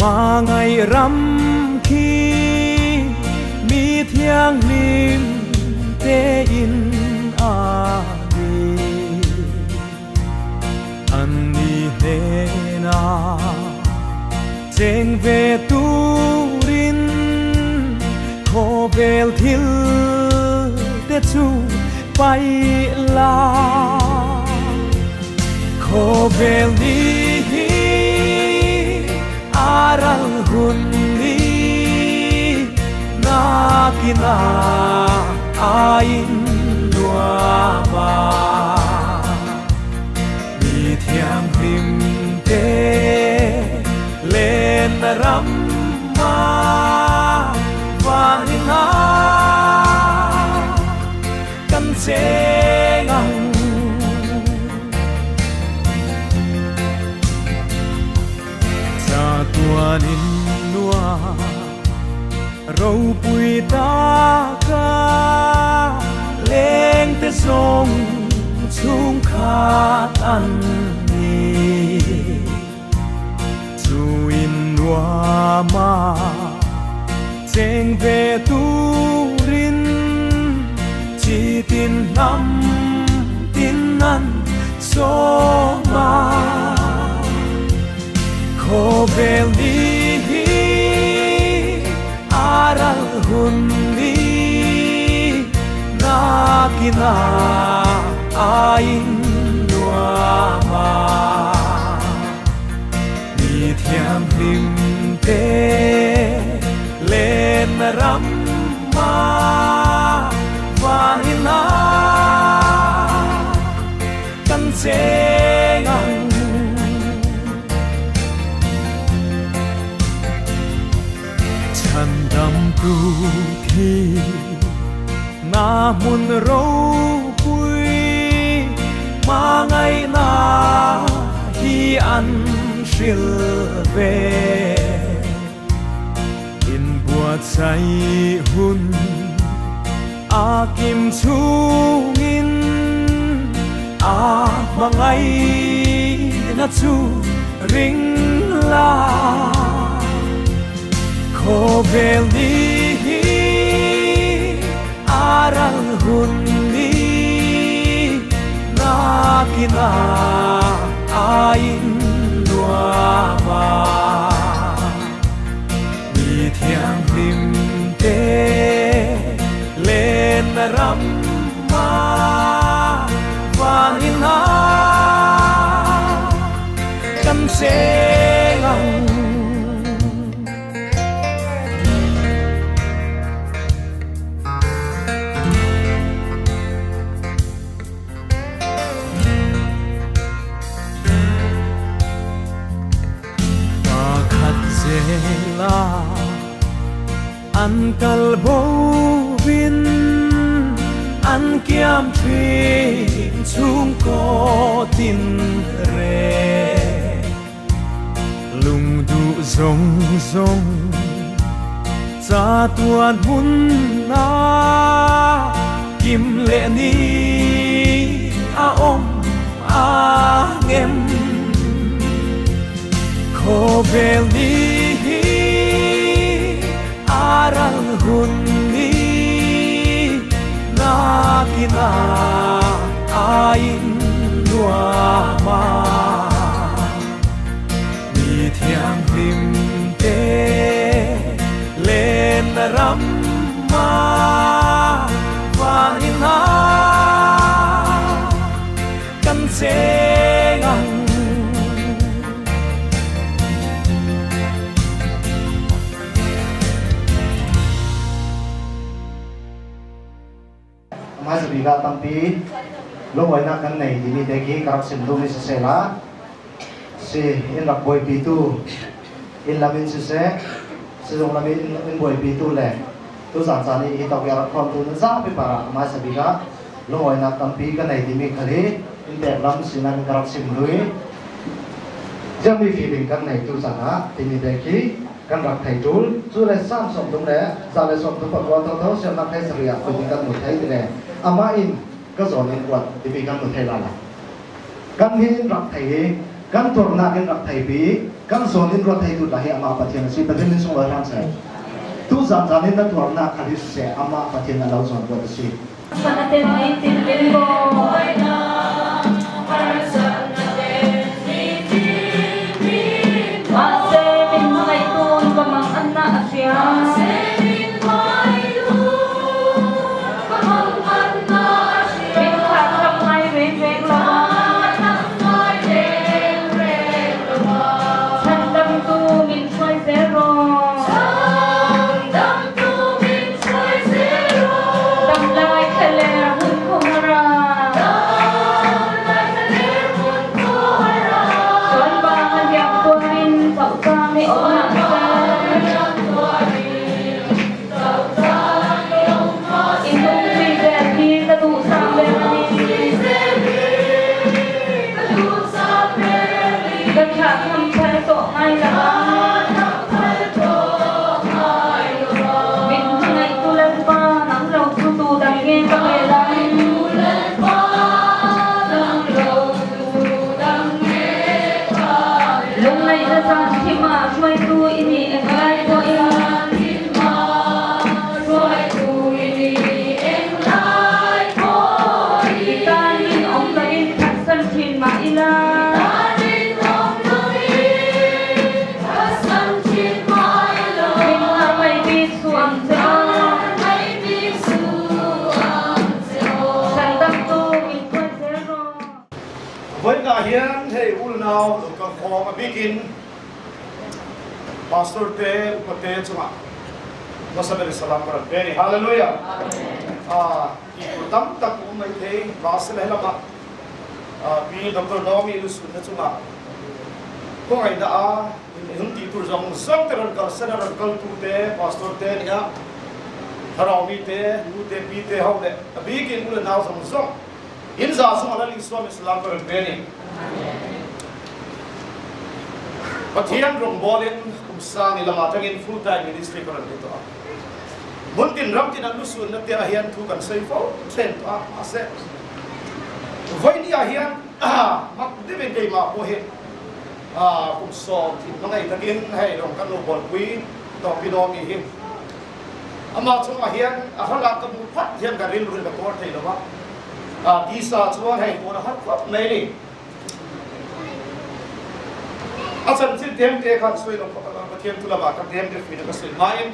Ma ngày ram khi mi thiang lim te in a di an ni he na cheng ve turin kho vel thil te chu pai la kho vel ni hi aral hun ni na kina ain nuama mi thiang hlim te lên ram ma vanina kan cheng ang cha tuanin nua ro pui ta ka leng te song chung khat an ni chu in nua ma cheng ve turin chi tin nam tin nan so ma kho vel ni hi aral hun ni na kina ain nua ma mi thiang hlim te lên ram ma vanina kan cheng ang chan dam tu thi na mun ro pui ma ngai na hi an hril ve in bua chai hun a kim chungin a mangai na chu ring la kho vel ni hi aral hun ni na kina ain nua ma mi thiang hlim te lên ram ma vanina kan cheng ang la an kal bo vin an kiam thin chung ko tin re lung du zong zong cha tuan hun na kim le ni a om a ngem kho vel ni hi aral hun ni na kina ain nua ma mi thiang hlim te lên ram ma vanina kan cheng ang mai sabi ga tampi lungoi na kan nei ti mi te ki karak sim du mi se se la si in rak boi pi tu in lamin se se si jong lamin in boi pi tu le tu zan zan ni hi tok ya rak khom tu na za pi para mai sabi ga lungoi na tampi ka nei ti mi khali in tek lam sinan karak sim lui jam mi feeling kan nei tu zan a ti mi te ki kan rak thai tul chu le sam som tum le za le som tum pa kwa tho tho siam nak thai saria ko tin kan mu thai ti le ama in ka zon in kwat ti mi kan mu thai la la kan hin rak thai hi Kan tuarnak in rak theipi, kan zawn in ruat theitu tla hi amah Pathian a si. Pathian min sunglawi hram seh. Tu zan zan in na tuarnak kha hi siseh, amah Pathian a lo zawn ruat a si. Mahse min hmangaihtu'n ka mang anna a hria. Min thlahthlam ngai reng reng lo ah. Chhandamtu min hruai zel rawh. Damlai thlaler hun khuhara. Sual bang a hliam tuarin chauh cang i awm ah I nung zui zel hi ka duhsam ber a ni. Ka thlah tham phal tawh ngai lo ang. Min hmangaihtu Lalpa, nang lo chu tu dang nge ka bel ang? Lungngaihna zan thim ah hruaitu i nih englai pawhin. I tan min awm loin phatsan thin mah ila. Min har mai bik su ang che aw. Chhandamtu min phuai zel rawh. Vawiinah hian hei unau lo kal khawm a bikin Pastor te upa te chungah hmasa ber salam ka rawn pe a ni. Hallelujah! Tih tur tam tak a awm mai thei. Mahse la helamah Pi Doctor Naomi Lusunna chungah khawngaihna a hun tih tur zawng zawng te rawn kalsan a rawn kaltu te Pastor te a ni a, Thlarau mi te, nu te, pi te ho leh a bikin u leh nau zawng zawng In za chungah Lal Isua min salam ka rawn pe a ni. Pathian rawngbawlin kum sang i lamah tangin full time ministry ka rawn ni tawh a. Hmun tin ram tin an lusunna te ah hian thu kan sawi fo then tawh a, mahse vawiini ah hian mak deuhin keimah pawh hi kum 10 in hmangaih takin hei lawng kan lo bawlpui tawh pi Naomi hi Amah chungah hian a hralah ka hmuh phat hian ka rilru in ka tuar thei lo a, tisa chuan hei tun a har khawp mai ni. A chanchin tem te khan sawi lo Pathian thu lamah ka tem te fuihna ka sawi hmain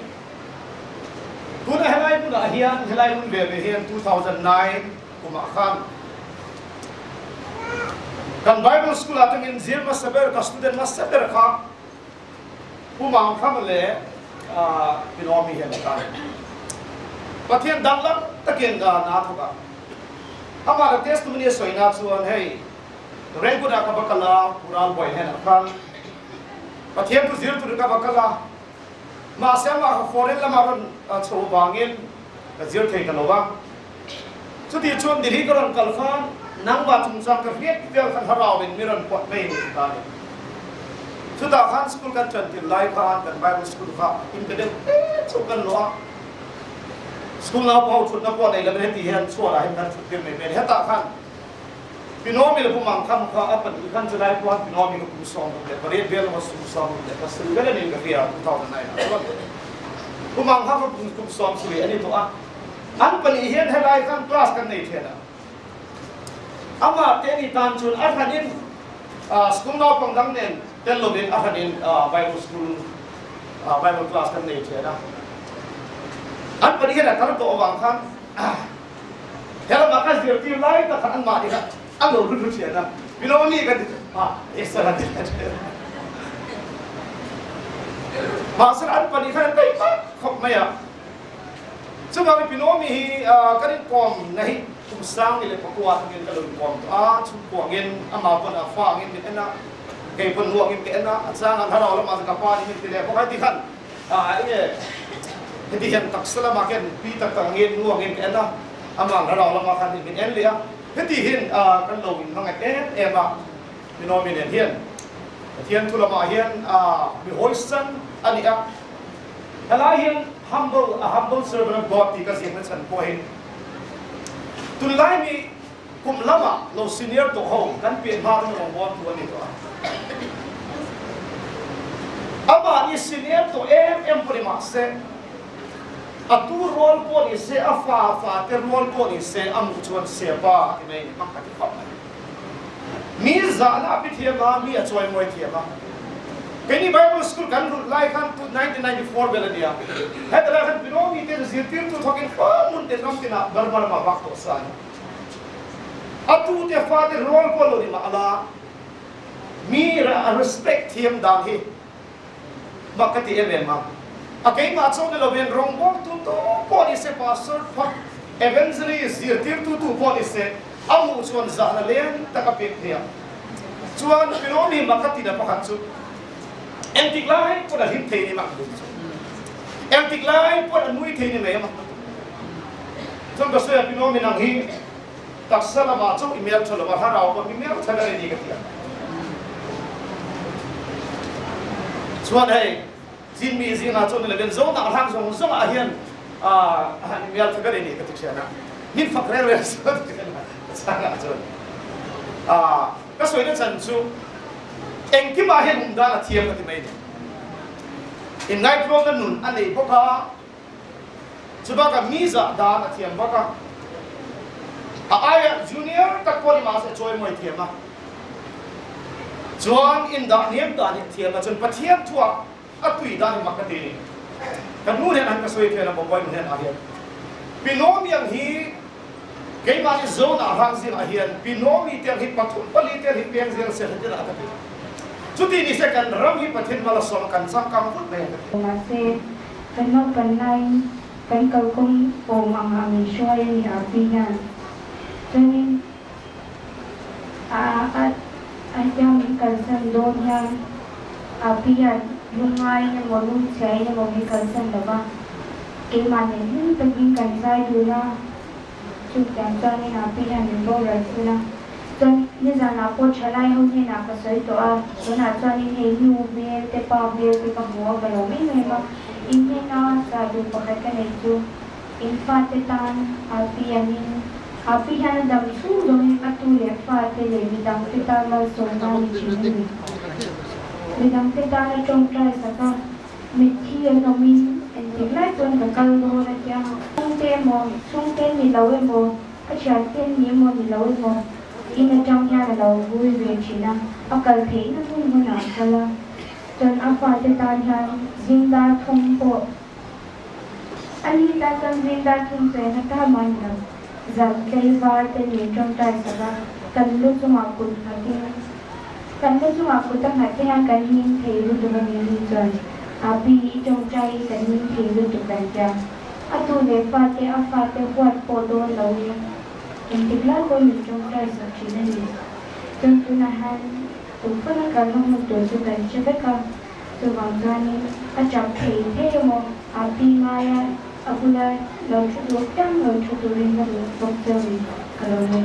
tuna helai hmunah hian helai hmun ve ve hian 2009 kumah khan kan Bible school ah tangin zir hmasa ber ka student hmasa ber kha Pu Mang Kham le Pi Naomi hian a tan. Pathian danglam takin na thawk a. Amah na testimony a sawina chuan hei Rengkut ah ka va kal a, Pu Ral Buai hnenah khan Pathian thu zir turin ka va kal a, mahse amah kha foreign lamah rawn chho vangin ka zir thei ta lo va. Chuti chuan Delhi ka rawn kal khan nangmah chungchang ka hriat vel khan harau in mi rawn pawt mai ni ta ni. Chutah khan school kan ṭan tir lai khan kan Bible school kha in pe deuh te chauh kan luah a. School naupang ho ṭhutna pawh nei lovin heti hian chhuat ah hian kan ṭhut tir mai mai a ni. Hetah khan Pinomi le Pu Mangkham kha a pahnih khan chulai pawh khan Pinomi kha kum 18 vel emaw kum 17 vel a niin ka hria 2009 ah chuan Pu Mangkham kha kum 70 a ni tawh a. An pahnih hian helai khan class kan nei ṭhian a. Amah te ni tan chuan a hranin school naupang dang nen tel lovin a hranin Bible school Bible class kan nei ṭhian a. An pahnih hian a kal tawh avang khan helamah ka zirtir lai tak khan anmahni kha an lo hlu hlu ṭhian a. Milawmi kan ti a, Esther an ti ṭhian a. Mahse an pahnih khan an peih vak khawp mai a. Chuvangin Pinomi hi kan inkawm na hi kum 1009 tangin ka lo inkawm tawh a, chhungkuangin amah pawn a fa angin min en a, kei pawn nu angin ka en a, a chang an harau lamah chuan ka pa nih min ti leh bawk a, heti khan enge heti hian taksa lamah khian pi tak tak angin nu angin ka en a, amah an harau lamah khan min en leh a, heti hian kan lo inhmangaih em em a, Pinomi nen hian Pathian thu lamah hian mi hawisan a ni a. Helai hian humble, a humble servant of God tih ka ziakna chhan pawh hi tunlai mi Kum lama lo senior tawh ho kan pian hma rawng rawngbawm tu a ni tawh a. Amah hi senior tawh em em pawh ni mah se, a tu rual pawh ni se, a fa fa te rual pawh ni se, a muh chuan sepa a ti mai a ni, hmang ka ti khawp mai. Mi zahna a pi thiam a, mi a chawimawi thiam a. Keini Bible School kan rulh lai khan 1994 vel a nia, heta lai khan Pinomi ten zirtirtu thawkin fam hmun ten ram tinah Burma lamah vak tawh sa a ni. A tute fate rual pawh lo ni mah la, mi a respect thiam dan hi mak ka ti em em a. A keimah chu ni lovin rawngbawltu tu pawh ni se, pastor phak, evangelist, zirtirtu tu pawh ni se, a hmuh chuan zahna leng tak a pek thei a. Chuan Pilawmi mak ka ti na pakhat chu engtik lai pawn a hlim thei ni mak ka ti chu. Engtik lai pawn a nui thei ni mai a mak ka ti. Chuan ka sawi a Pilawmi nang hi taksa lamah chauh i mel tha lo a, thlarau pawh mi mel tha ber i ni ka ti a. Chuan hei Chinmi zingah chuan ni lovin Zonak hrang zawng zawngah hian i mel tha ber i ni ka ti thian a. Min fak reng reng suh ti thian a ka changah chuan. Ka sawi na chan chu engkimah hian um dan a thiam ka ti mai ni. Inngaitluangna nun a nei bawk a, chubakah mi zah dan a thiam bawk a. A aia junior tak pawh ni mahse a chawimawi thiam a. Chuan indah hniam dan hi a thiam a, chuan Pathian thuah a tui dan hi mak ka ti ni. Ka nu nen han ka sawi thian a, Boboy nu hnenah hian Pinomiang hi keimahni zone ah hrang zingah hian Pinomi te ang hi pathum pali te ang hi peng zel se heti lah ka ti. Chuti ni se kan ram hi Pathian mal a sawm a, kan changkang vut mai ang ka ti. Mahse, kan naupan laiin kan kalkawng awm angah min hruai a ni a pi hian. Chuanin a a a hian min kalsan dawn hian a pi hian lungngaiin emaw lungchhiain emaw min kalsan lo va, keimah nen hlim takin kan zai dun a, chutiang chuanin a pi hian min boral san a. Chuan nizanah pawh thalai ho hnenah ka sawi tawh a, tunah chuanin hei nu hmel te pa hmel te ka hmu a, ka lawm em em a, in hnena chah duh pakhat ka nei chu. In fate tan a pianin a pi hian a dam chhung zawngin a tu leh fate leh midangte tan malsawmna a ni thin a ni. Midangte tan a tawngtai sak a, mitthi an awmin engtik lai chuan ka kal dawn a tia. Chhungte emaw, chhungte ni lo emaw, ka thiante ni emaw ni lo emaw, in atang hian a lo vui ve thin a, a kal theihna hmun hmunah a kal a, chuan a fate tan hian zingdar thawm pawh A ni ta chuan zingdar thum chuan a ta mah ni lo. Zan tlaivar te nen tawngtai sak a, kan lu chungah kut nghatin kan lu chungah kut a nghat te hian kan ning thei lutuk a ni ni chuan a pi i tawngtai hi kan ning thei lutuk kan tia. A tu leh fate a fate huat pawh dawn lo in engtik lai pawh min tawngtai sak thin a ni. Chuan tunah hian kum fana kalna hmun tur chu kan hre vek a. Chuvang chuanin a chak thei thei emaw a pi ngaia a bula lo thu duh piang lo thu turin ka duh bawk chauhin ka lo nei.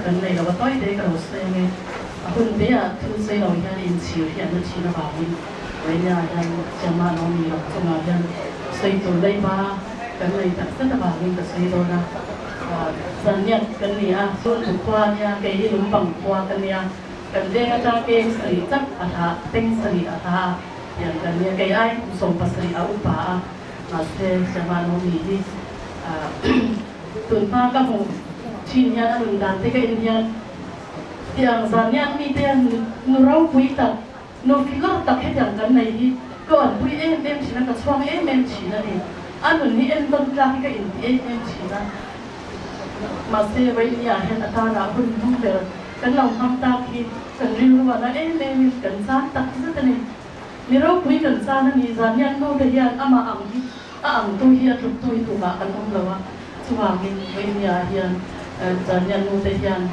Kan nei lo a tawi te ka lo sawi ange. A hun te ah thil sawi lo hian inchhir hi an la thin avangin Vawinia hian Chema lo ni lo chungah hian sawi tur leiba kan nei tak zet avangin ka sawi dawn a. Zanniat kan ni a, Chhungtu khua a nia, kei hi Lumpang khua ka nia, kan veng atang peng sarih chak a hla, peng sarih a hla a pian kan nia, kei ai kum 70 a upa a, mahse Siama Nomi hi tunhma ka hmuh thin hian a nun dan te ka en hian tiang zanniat mite nu ropui tak, Nu figure tak hetiang kan nei hi ka awmpui em em thin a, ka chhuang em em thin a ni. A nun hi entawn tlak hi ka inti em em thin a. Mahse, Vawinia hian a tanah hun hnung ber kan lo hmang tak hi kan rilru a na em em in kan chan tak zet a ni. Mi ropui kan chan a ni, zan hian nu te hian amah ang hi a ang tu hi a tluk tu hi tumah kan awm lo a. Chuvangin Vawinia hian zan hian nu te hian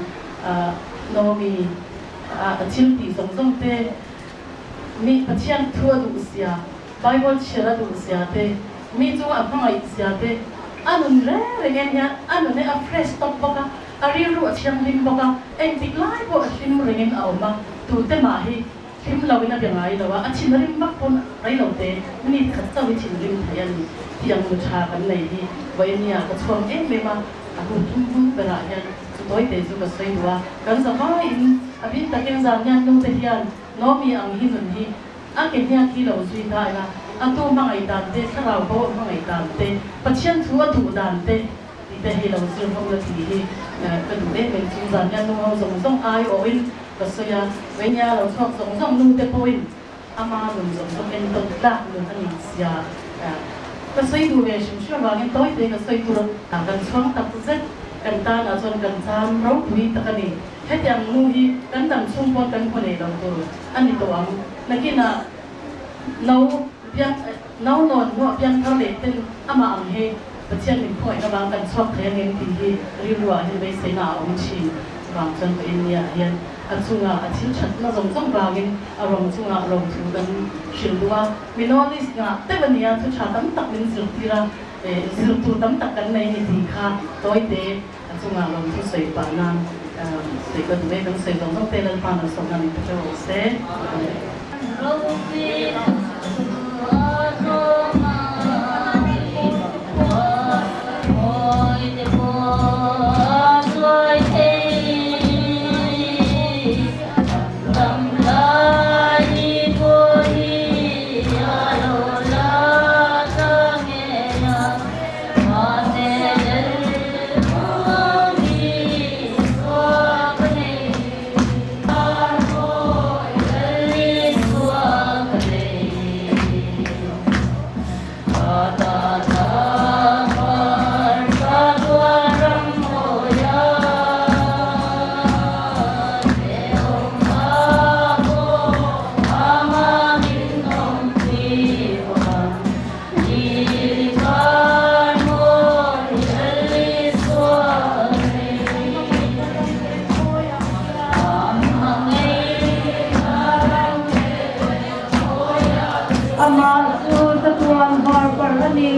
Naomi A thil tih zawng zawng te, mi Pathian thu a duh zia, Bible chhiar a duh zia te, mi chunga a hmangaih zia te, a nun reng reng en hian a nun hi a fresh tawp bawk a, a rilru a thianghlim bawk a, engtik lai pawh a hlim rengin a awm a, tute mah hi. Hlim lo in a bia ngai lo a, a thin rim vak pawn rei lo te, minute khat chauh hi thin rim thei a ni. Tiang nu tha kan nei hi vawinia ka chhuang em em a, a hun thum hmun berah hian chu tawi te chu ka sawi duh a, kan za vaiin a bik takin zan hian nu te hian Naomi ang hi nun hi a ke hniak hi lo zui ta ila, a tu hmangaih dan te, thlarau bo a hmangaih dan te, Pathian thu a duh dan te tih te hi lo zir hlawm la tih hi ka duh em em chu zan hian nu ho zawng zawng ai awhin ka sawi a, Vainia lo chhuak zawng zawng nu te pawhin ama nun zawng zawng entawn tlak nun a ni sia ka sawi duh ve hrim hrim avangin tawi te ka sawi tur a kan chhuang tak zet kan tanah chuan kan cham ropui tak a ni. Hetiang nu hi kan dam chhung pawn kan hmu nei lo tur a ni tawh ang. Nakinah no piang no nawn hnuah piang thar leh ten amah ang hi Pathian min khawngaihna vang kan chhuak thei angem tih hi rilru ah hian beiseina a awm thin. Chuvang chuan ka innia ah hian a chunga a thil thatna zawng zawng vangin a rawng chunga lawmthu kan hrilh duh a. Minolis ngah deuh a nia, thu tha tam tak min zirtir a, zir tur tam tak kan nei ni tih kha tawite a chunga lawmthu sawi pah nan sawi ka duh e, kan sawi zawng zawng te Lalpa nan sawmna min pe teuh rawh se. Amah chu chatuan var par a ni.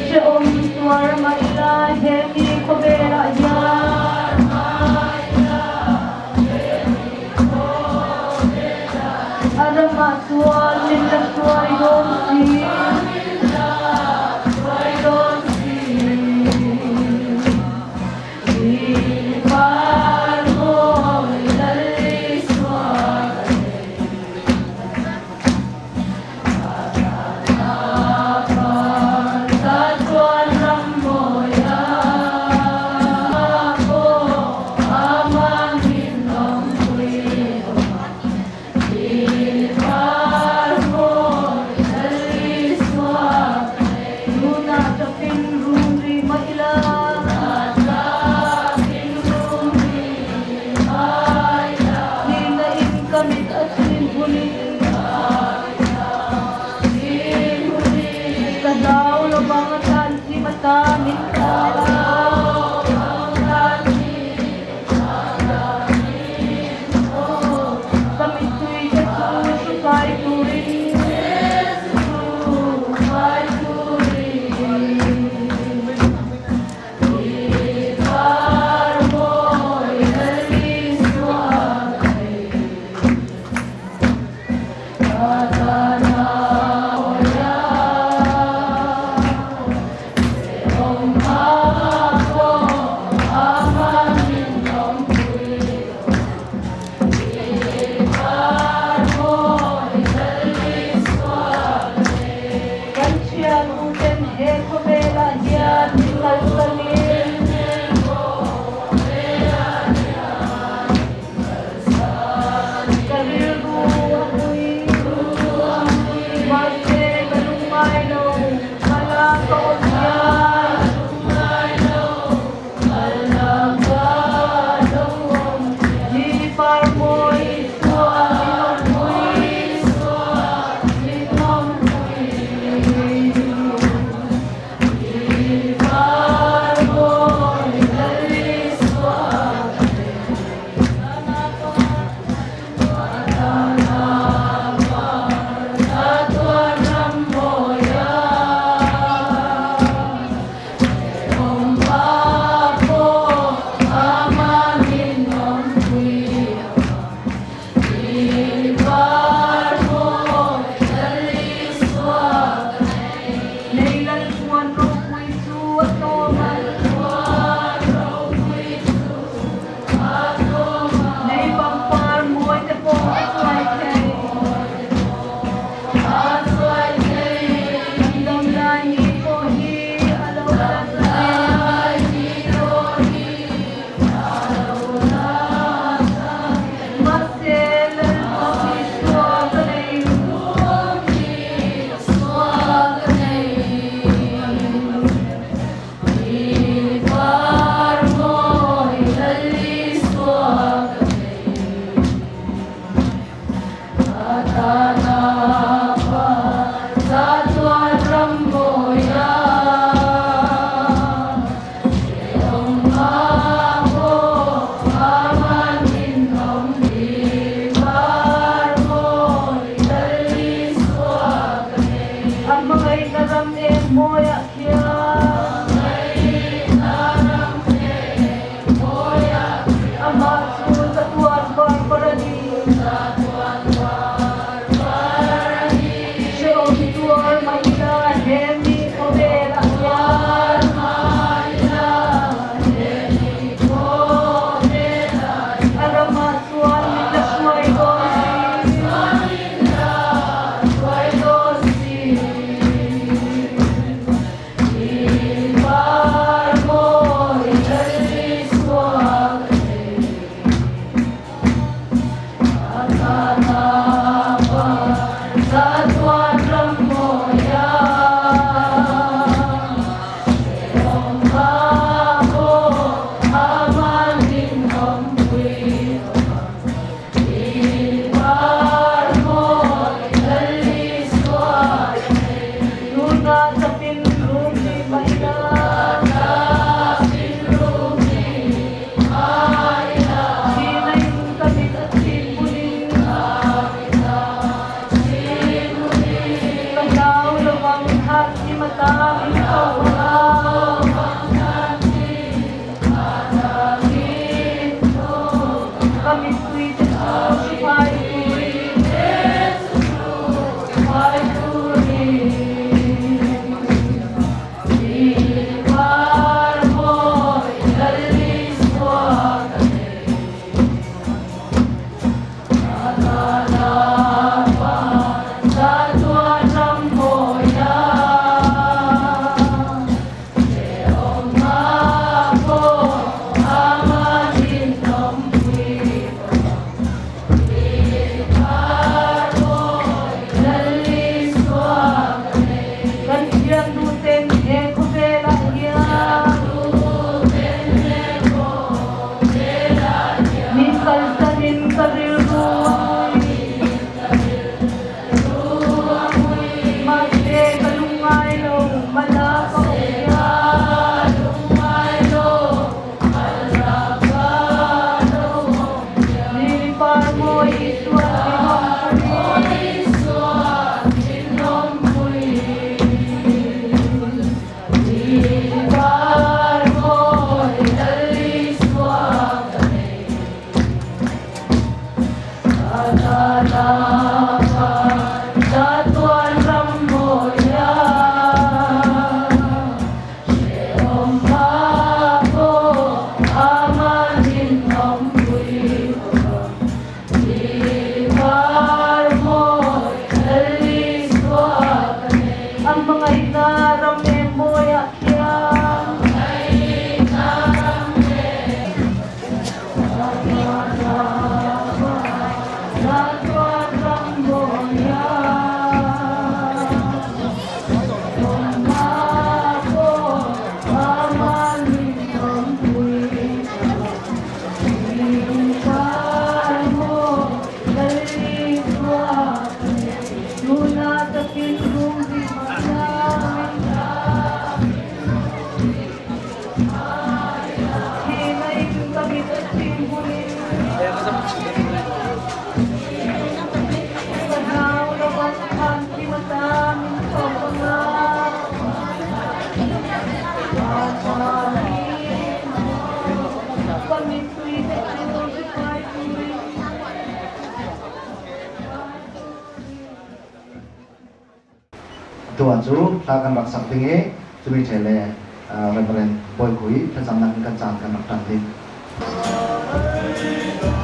Hrehawm tuar mah ila he mi khawvelah hian. A ramah chuan min la hruai dawn si. Tunah tafin rum ri mah ila. Nihna in ka mit a chhin hunin. Ka hlau lovang a tan thim ata min tlan a. Ka mittui te chu hrukai turin. Kan thian u ten he khawvelah hian min kalsanin. Ka rilru a ngui. Mahse ka lungngai lo, kala ka awm hian. Ni par mawi min awmpui. Min awmpui. Moya khian Ama chu chatuan var parani Hreawm hi tuar mai ila he mi khawvelah hian A ramah chuan min la hruai dawn si. Luna tapin rumi maila Hinayin kamit at simulin Kalaw lawang hati mata ikaw Kami tuy Jesu Sifai turi Kan hian du ten he khawvela hian Min kalsanin ka rilru Mahse ka lungngai lo mala ka awm hian Lili par mawi Isua min awmpui Ang mga inaram moya khian Tuan chu ta kan rak sak ding e chumi thele Reverend Boy Kui thacham nak kan chan kan rak tan ding. Thank you.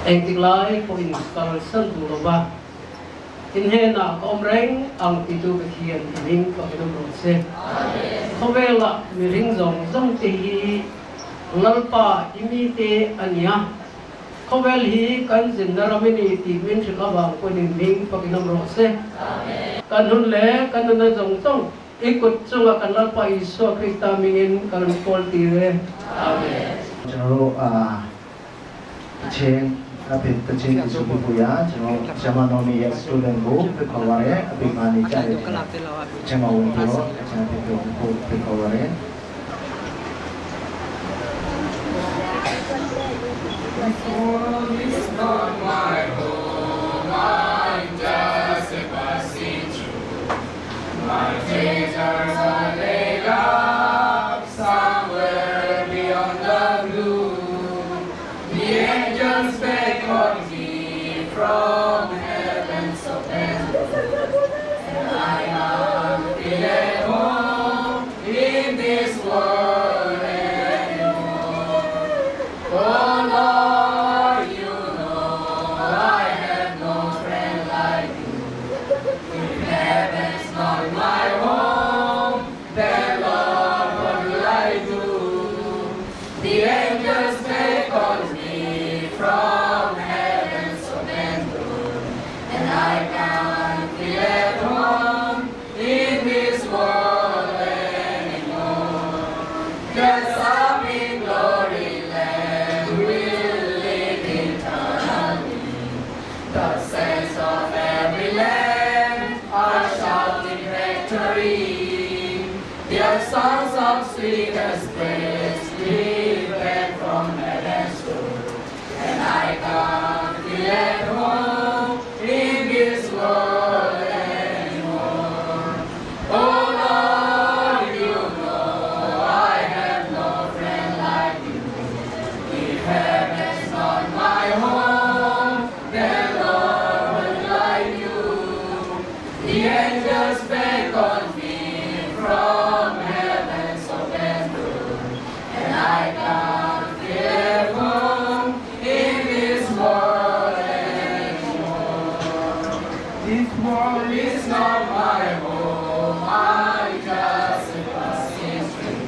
Engtik lai pawhin kalsan duh lo va, in hnenah ka awm reng ang titu Pathian i hming ka awm rawh se. Khawvela mihring zawng zawng te hi Lalpa i mite a nia. Khawvel hi kan zinna ram i ni tih min hrilh avang pawhin in hming fakin awm rawh se. Kan hun leh kan nunna zawng zawng i kut chunga kan Lalpa Isua Krista hmingin ka rawn kawl tir e. Amen. ကျွန်တော်တို့အာချင်းအဖေတချင်းဒီစုပြရကျွန်တော်ဂျမနိုမီရဲ့ student ကိုဖိတ်ခေါ်ပါရယ်အဖေမာနေကြတယ်ကျွန်တော်ဝင်ပြီးတော့ကျွန်တော်ပြောဖို့ဖိတ်ခေါ်ပါရယ် This world is not my home, I'm just a passing through. My treasures are laid up somewhere beyond the blue. The angels beckon me from heaven's open door, and I can't feel at home in this world anymore. Oh Lord, you know I have no friend like you. If heaven's not my home, then Lord, what will I do? The angels beckon me from heaven's open door, and I can't feel at home in this world anymore. Just up in glory land we'll live eternally. The saints of every land are shouting victory. Their songs of sweetest praise ring back from heaven's door, and I can't feel at home in this world anymore. Oh Lord, you know I have no friend like you. If heaven's not my home, then Lord, what will I do? The angels beckon me from heaven's open door, and I can't feel at home in this world anymore. This world is not my home, I'm just a passing through.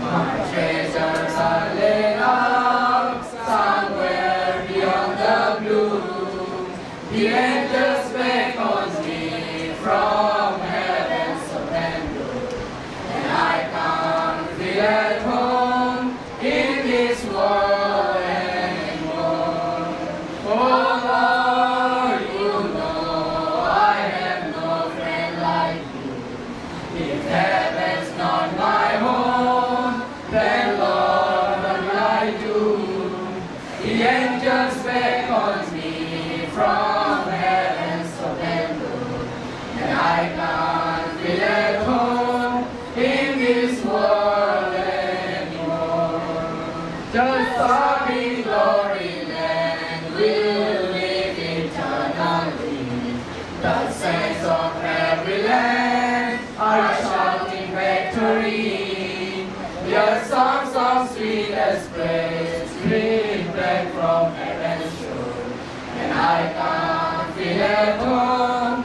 My treasures are laid up somewhere beyond the blue. The angels beckon me from heaven's open door, and I can't feel at home in this world anymore. Oh Lord, you know I have no friend like you. If heaven's not my home, then Lord, what will I do? The angels beckon me from heaven's open door, and I can't feel at home in this world anymore. Just up in glory land we'll live eternally. The saints of every land are shouting victory. Their songs of sweetest praise ring back from heaven's shore, and I can't feel at home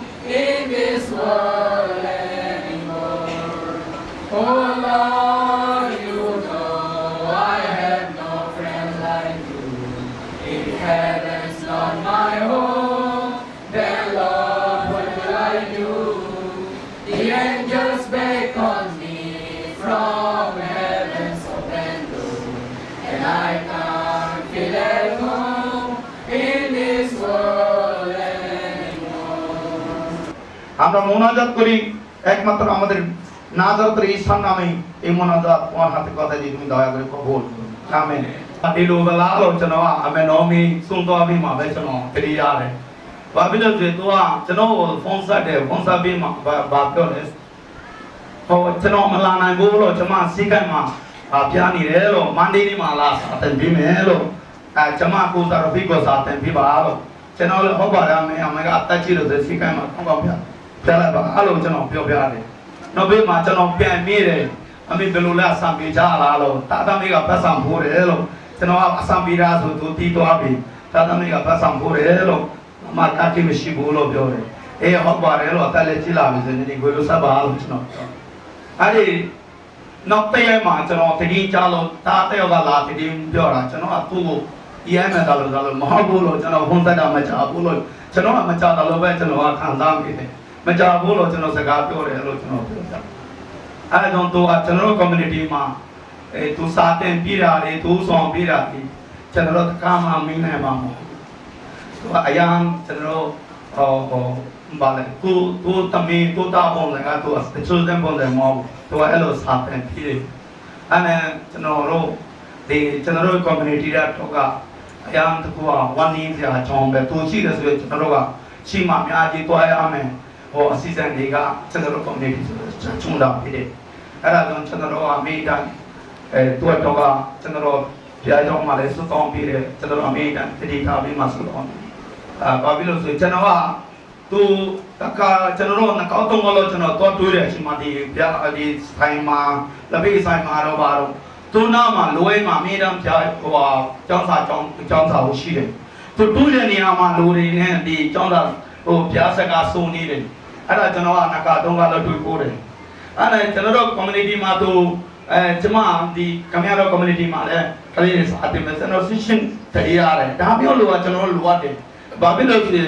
in this world anymore. Oh Lord, you know I have no friend like you. If heaven's not my home, then Lord, what will I do? The angels beckon me from heaven's open door, and I can't feel at home in this world anymore. আমরা মোনাজাত করি একমাত্র আমাদের নাজাতের ঈশার নামে। এই মোনাজাত তোমার হাতে কথা দিয়ে তুমি দয়া করে কবুল করো, আমেন। ဒီလိုဗလားလို့ကျွန်တော်ကအမေနော်မီစွန့်သွားပြီးမှပဲကျွန်တော်တတိရတယ်။ဘာဖြစ်လို့ဆိုသူကကျွန်တော်ကိုဖုန်းဆက်တယ်ဖုန်းဆက်ပြီးမှဘာပြောလဲဟိုကျွန်တော်မလာနိုင်ဘူးလို့ကျွန်မစီးကတ်မှာပြနေတယ်လို့မန္တလေးမှာလာစာတင်ပြီးမယ်လို့အဲကျွန်မကိုစားရဖိကိုစာတင်ပြီးပါလို့ကျွန်တော်လည်းဟုတ်ပါတယ်အမေအမေကအတက်ကြီးလို့ဆိုစီးကတ်မှာကောင်းကောင်းပြပြလိုက်ပါအဲ့လိုကျွန်တော်ပြောပြတယ်။နောက်ပြီးမှကျွန်တော်ပြန်မိတယ်အမေဘယ်လိုလဲအဆံပြေကြလားလို့တာတာမေကပတ်စံဖိုးတယ်လို့ကျွန်တော်ကအဆံပြေတာဆိုသူတီးသွားပြီ တာသမီးကပတ်ဆောင်ဖို့တယ်လို့အမတာတိမရှိဘူးလို့ပြောတယ်အေးဟုတ်ပါတယ်လို့အသက်လည်းကြီးလာပြီဆိုရင်ဒီကိုလိုဆက်ပါလို့ကျွန်တော်ပြောအဲ့ဒီနောက်တရက်မှာကျွန်တော်တတိကြားလို့တာတယောက်ကလာတတိပြောတာကျွန်တော်ကသူ့ကိုရဲမယ်တာလို့ဒါလို့မဟုတ်ဘူးလို့ကျွန်တော်ဖုန်းဆက်တာမချဘူးလို့ကျွန်တော်ကမချတယ်လို့ပဲကျွန်တော်ကခံစားမိတယ်မကြဘူးလို့ကျွန်တော်စကားပြောတယ်လို့ကျွန်တော်ပြောတာအဲ့ဒါကြောင့်သူကကျွန်တော် community မှာအဲသူစာတင်ပြတာတွေသူဆောင်ပြတာတွေကျွန်တော်တို့တကားမှမင်းနိုင်မှာမဟုတ်သူကအရန်ကျွန်တော်ဟောဟောဘာလဲသူသူတမီသူတာပုံစံကသူတချို့တဲ့ပုံစံမဟုတ်သူကအဲ့လိုစာတင်ပြတယ်အဲ့နဲ့ကျွန်တော်တို့ဒီကျွန်တော်တို့ community ကတော့ကအရန်တကူကဝန်နည်းစရာအကြောင်းပဲသူရှိတယ်ဆိုရင်ကျွန်တော်တို့ကရှိမှအများကြီးတွားရမယ်ဟိုအစီအစဉ်တွေကကျွန်တော်တို့ community ဆိုချုံတာဖြစ်တယ်အဲ့ဒါကြောင့်ကျွန်တော်တို့အမေတန်အဲသူတော့ကကျွန်တော်တို့ဘုရားကျောင်းမှာလည်းဆွတောင်းပြီးတယ်ကျွန်တော်တို့အမေတန်တတိထားပြီးမှဆွတောင်းအာဘာဖြစ်လို့ဆိုကျွန်တော်ကသူတကကျွန်တော်တို့ငကောက်တုံးလို့ကျွန်တော်တော့တွေးတယ်အချိန်မှာဒီဘုရားဒီဆိုင်မှာလက်ပိဆိုင်မှာတော့ပါတော့သူနာမှာလွဲမှာအမေတန်ဘုရားဟိုဟာကျောင်းစာကျောင်းကျောင်းစာကိုရှိတယ်သူတွေးတဲ့နေရာမှာလူတွေနဲ့ဒီကျောင်းစာဟိုဘုရားဆက်ကစုံနေတယ်အဲ့ဒါကျွန်တော်ကငကာတုံးကတော့တွေးပို့တယ်အဲ့ဒါကျွန်တော်တို့ community မှာသူအဲကျမဒီကမရတော့ community မှာလည်းကလေးတွေစာတင်မယ်ကျွန်တော် session တရားရတယ်ဒါမျိုးလိုကကျွန်တော်လိုရတယ်ဘာဖြစ်လို့လဲ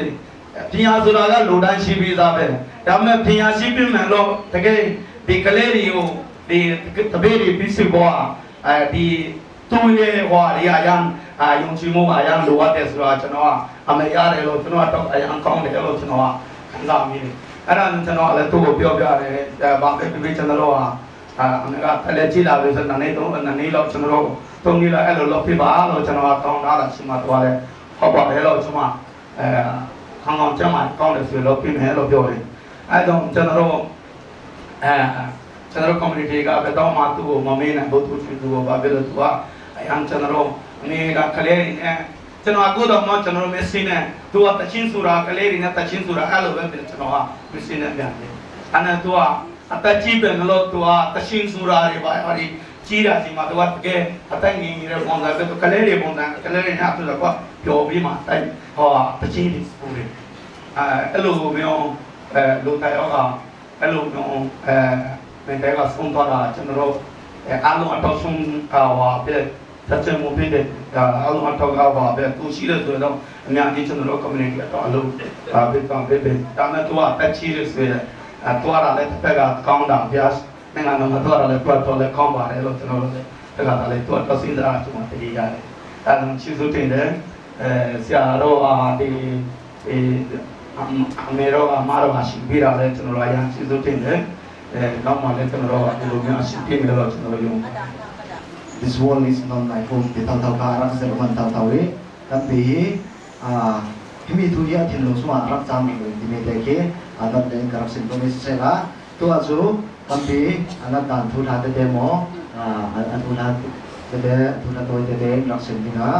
ပညာဆိုတာကလိုတိုင်းရှိပြီးသားပဲဒါပေမဲ့ပညာရှိပြီးမှလို့တကယ်ဒီကလေးတွေကိုဒီတပည့်တွေပြီးစီပေါ်အဲဒီသူ့ရဲ့ဟွာတွေအရန်အာယုံကြည်မှုအရန်လိုရတယ်ဆိုတော့ကျွန်တော်ကအမေရတယ်လို့ကျွန်တော်တော့အရန်ကောင်းတယ်လို့ကျွန်တော်ကခံစားမိတယ်အဲ့ဒါကျွန်တော်လည်းသူ့ကိုပြောပြတယ်ဘာပဲဖြစ်ဖြစ်ကျွန်တော်ကအမေကလည်းကြည်လာပြီဆိုတော့နေတော့နေတော့ကျွန်တော်တုံးနေလာအဲ့လိုလုပ်ဖြစ်ပါလို့ကျွန်တော်ကတောင်းတာရှိမှတော့တယ်ဟုတ်ပါတယ်လို့ကျွန်မအဲခေါင်းကောင်းကျမ်းမာကောင်းတယ်ဆိုလို့ပြင်မယ်လို့ပြောတယ်အဲ့တော့ကျွန်တော်တို့အဲကျွန်တော် community ကဘယ်တော့မှသူ့ကိုမမေးနိုင်ဘူးသူသူကိုဘာဖြစ်လို့သူကအရန်ကျွန်တော်တို့အနေကကလေးနေကျွန်တော်အခုတော့မှကျွန်တော်မစင်းနေသူကတချင်းဆိုတာကလေးတွေနဲ့တချင်းဆိုတာအဲ့လိုပဲကျွန်တော်ကမစင်းနေပြန်တယ်အဲ့နဲ့သူကအတက်ကြီးပဲမလို့သူကတချင်းဆိုတာတွေပါဟာဒီကြီးတာစီမှာသူကတကယ်အတက်ငင်နေတဲ့ပုံစံပဲသူကလေးတွေပုံစံကလေးတွေနဲ့သူကပျော်ပြီးမှတိုက်ဟောတချင်းတွေပူတယ်အဲ့လိုမျိုးအဲလူတိုင်ရောကအဲ့လိုမျိုးအဲမင်းတဲကဆုံးသွားတာကျွန်တော်တို့အားလုံးအတော့ဆုံးဟာပဲသက်ချမှုဖြစ်တဲ့အားလုံးအတော့ကပါပဲသူရှိတယ်ဆိုတော့အများကြီးကျွန်တော်တို့ community တော့အလုံးဒါပဲတော့ပဲဒါနဲ့သူကတက်ချီလို့ဆိုရင်အတော်ရလည်းတစ်ဖက်ကကောင်းတာဗျာနိုင်ငံတော်မှာတော့လည်းတွတ်တော့လည်းကောင်းပါတယ်လို့ကျွန်တော်တို့တကယ်လည်းတွတ်တော့စဉ်းစားကျွန်တော်တည်ရတယ်အဲဒါချီစုတင်တယ်အဲဆရာတော်အာဒီအမေရောအမရောအရှိပြတာလည်းကျွန်တော်တို့အရင်ချီစုတင်တယ်အဲနောက်မှလည်းကျွန်တော်တို့ကဘယ်လိုမျိုးအရှိပြမယ်လို့ကျွန်တော်တို့ယုံ This world is not my home ที่เท่าๆกับรักเสรมันเท่าๆเองกันปีฮิมีทุยะทินลงสมารักจำเลยที่มีแต่เกอันนั้นเองกับสิ่งตรงนี้เสร็จละตัวจูกันปีอันนั้นการทุลาเตโมอันทุลาเตเตทุลาตัวเตเตรักสิ่งนี้นะ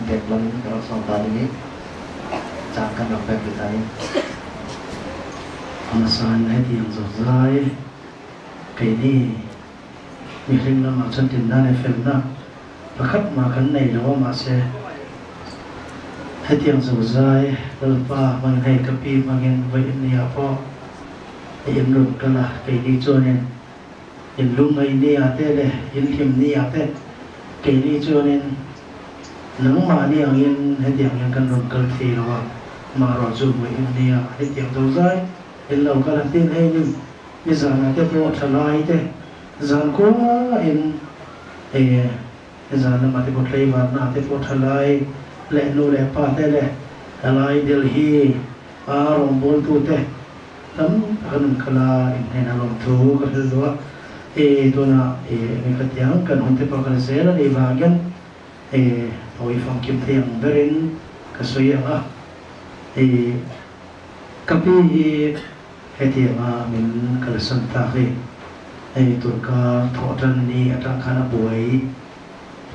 เด็กลงกับสองตานี้จากกันรักแบบนี้มาสานให้ที่ยังสดใสไก่นี่มีเรื่องละมาฉันติดหน้าในเฟลนะประคับมากันในหรือว่ามาเสให้เตียงสุดใจตลป้ามันให้กะปีมันเงินไว้เนี่ยพ่อไอ้เอ็มหลุดกันละไก่ดีจวนเนี่ยเอ็มลุงไอ้เนี่ยเต้เลยเอ็มเข็มเนี่ยเต้ไก่ดีจวนเนี่ยหนังมาเนี่ยเงินให้เตียงยังกันหลุดกันทีหรอว่ามารอจูไว้เนี่ยให้เตียงสุดใจเอ็มเราก็ละเต้นให้นึ่งมีสาระเต้พอทลายเต้จานก็เอ็นเอจานมาที่บทเลยวันนาที่บททลายและนูและป้าเตและอะไรเดลฮีอารมณ์บนตัวเตตั้งกันคลาอินเนอารมณ์ทูก็คือว่าเอตัวน่ะเอมีกระเทียงกันหุ่นเทปกันเซลในวากันเอเอาไว้ฟังกิมเทียงเบรินก็สวยอ่ะเอกับพี่เฮตีมามินกระสันตาเฮไอ้ตัวก็ทอดันนี่อาจารย์ขนาบวย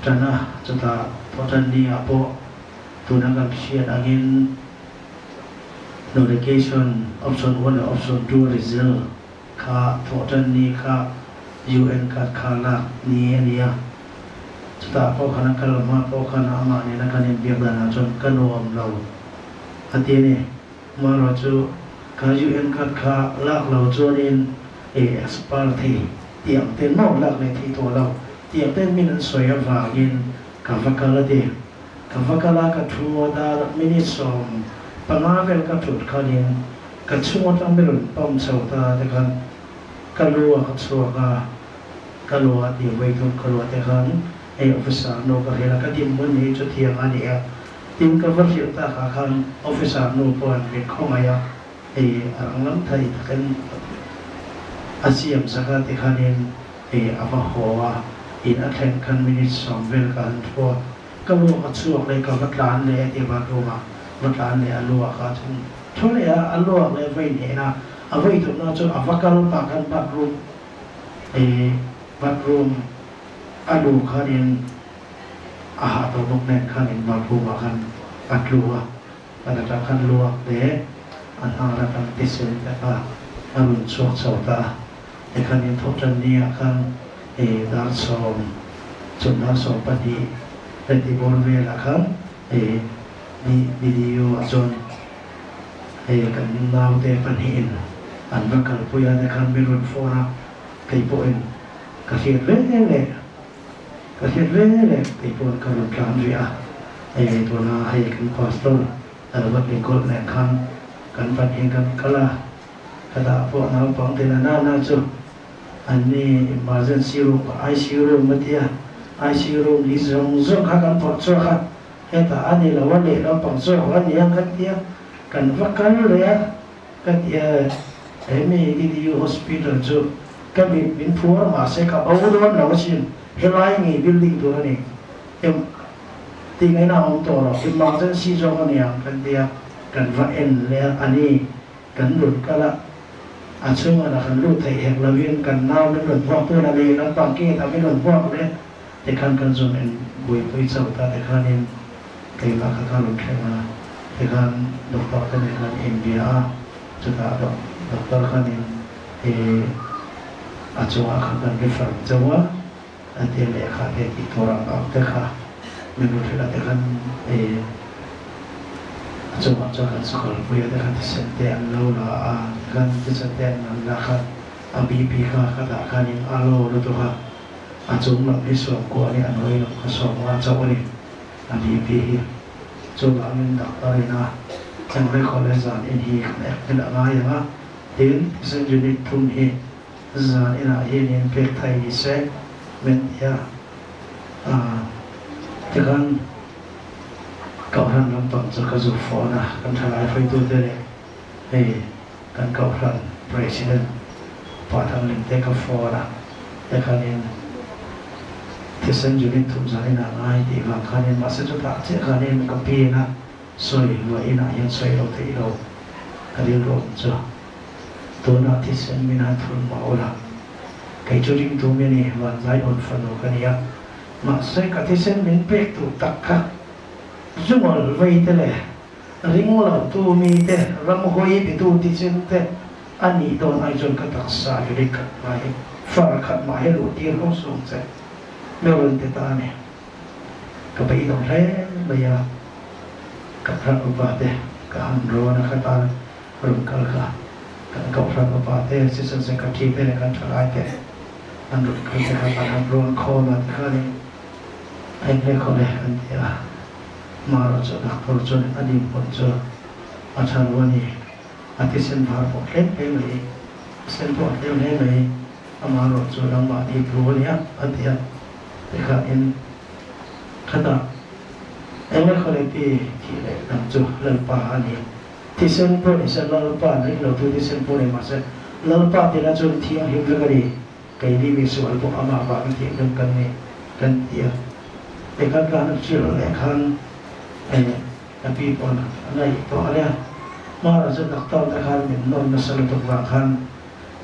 จันนะจุดาทอดันนี่อ่ะพอตัวนั้นก็เชียร์อัน notification option 1 และ option 2 result ค่าทอดันนี่ค่า UN ค่าค่าลักนี่อันนี้จ Chutah pawh khan a kal hma pawh khan amah nena kan inbiak danah chuan ka nuam lo a ti a ni. Amaherawhchu ka UN card kha lak lo chuanin e expire thei tih ang ten maw lak leh thei tawh lo tih ang ten min an sawi avangin ka va kal a ti. Ka va kal a, ka thu a dar minute 15 vel ka thut khanin ka chhung atang min rawn pump chho ta te khan ka lu a ka chhuak a, ka lu a tih vawi thum ka lu ah te khan hei officer nu ka hrilh a, ka dinhmun hi chutiang a ni a, tin ka va hrilh takah khan officer nu pawhin min khawngaih a, hei a rang lam thei takin a siam sak a tikhanin hei a va haw a, in a thlen khan minute 10 vel ka han thu a, ka lu ka chhuak leh ka va tlan leh a ti bathroom ah va tlan leh a lu ah kha chuan thu leh a, a luak leh vawi hnehna a vawi thumna chu a va kal pah khan bathroom ih bathroom a luh khanin a hah tawh bawk nen khanin bathroom ah khan a tlu a, a lakah khan luak leh a hnar atang thisen te kha a rawn chhuak chho ta a. Tikhanin thawhṭan ni ah khan ih dar sawm chun dar 12 leh ti bawr velah khan ih ni video ah chuan hei kan naute pahnihin an va kalpui a tikhan min rawn phone a, kei pawhin ka hriat ve leh ka hriat ve leh kei pawhin ka rawn tlan rih a, hei tuna hei kan pastor Albert Lincoln nen khan kan pahnihin kan kal a. Ka dah pawh naupang te na na chu an ni emergency room ICU room a tia ICU room hi zawng zawng kha kan phawrh chhuak a hetah a ni lo a leh naupang zawk a ni ang kan tia kan va kal leh a ka tia he mi DDU hospital chu ka mit min phuar mahse ka bo dawn lo asin helai ngei building tur a ni em tih ngaihna a awm tawh lo emergency zawk a ni ang kan tia kan va en leh a a ni. Kan rawn kal a, a chhungah lah kan lut theih hek lovin kan nau min rawn vuak tun a ni, naupang gate ah min rawn vuak leh tikhan kan zawn en buaipui chauh ta tikhanin keimah kha ka rawn thleng a, tikhan doctor te nen khan inbia a, chutah doctor khanin ih a chungah khan kan refer chauh a, a ti lehkha te tih tur ang ang te kha min rawn hrilh a tikhan ih a chungah chuan kan sakalpui a tikhan thisen te an lo la a tikhan thisen te an la khan a BP kha ka dah khanin a lo lutuk a a chung lam hi 90 a ni a hnuai lam kha 50 chauh a ni a BP hi chuvangin doctor ina engre khawle zan in hi kan ek hmel a ngai ang a tin thisen unit thum hi Zan inah hianin pek thai ni se min ti a, tikhan Kohhran lampang chu ka zu phone a, kan thalai hruaitute leh hei kan Kohhran President Pa Thanglim te ka phone a, tikhanin thisen unit thum zan inah ngai tih vang khanin mahse chutah chiah khanin ka pin a, sawi luah inah hian sawi lo theih lo ka rilru awm chu. Tunah thisen min han thun mah ula, kei chu ringtu mi ni, vanzai awn fanu ka ni a, mahse ka thisen min pek tur tak kha zungawl vei te leh ring lo tu mi te ramhawi bitu thisen te a nih dawn ai chuan ka taksa unit khat mah hi far khat mah hi luh tir ho sung che mi rawn ti ta a ni. Ka beidawng hle mai a, ka phran upa te ka han rawn a kha tan Rawn kal kha kan Kohhran upa te, Assistant Secretary te leh kan thalai te an rawn kal te kha kan han rawn khawm a tikhanin a inhleh khawp e kan ti a. Marawh chu doctor chuan a dinhmun chu a tha lo a ni. A thisen var pawh tlem hle mai, a sen pawh a tlem hle mai, amaherawh chu nangmah ni thu a nia a ti a. Tikhanin khatah eng e khawleh pi thih leh dam chu Lalpa a ni. Thisen pawh ni se Lalpa an ring lo tu thisen pawh ni mahse Lalpa tihna chuan thianghlim vek a ni, keini mi sual pawh amah vangin thianghlim kan ni kan ti a. Tikhan ka han hrilh leh khan eh ka pi pawn a ngaih tawh a nia. Hmara chu doctor te khan min nawr nasa lutuk vang khan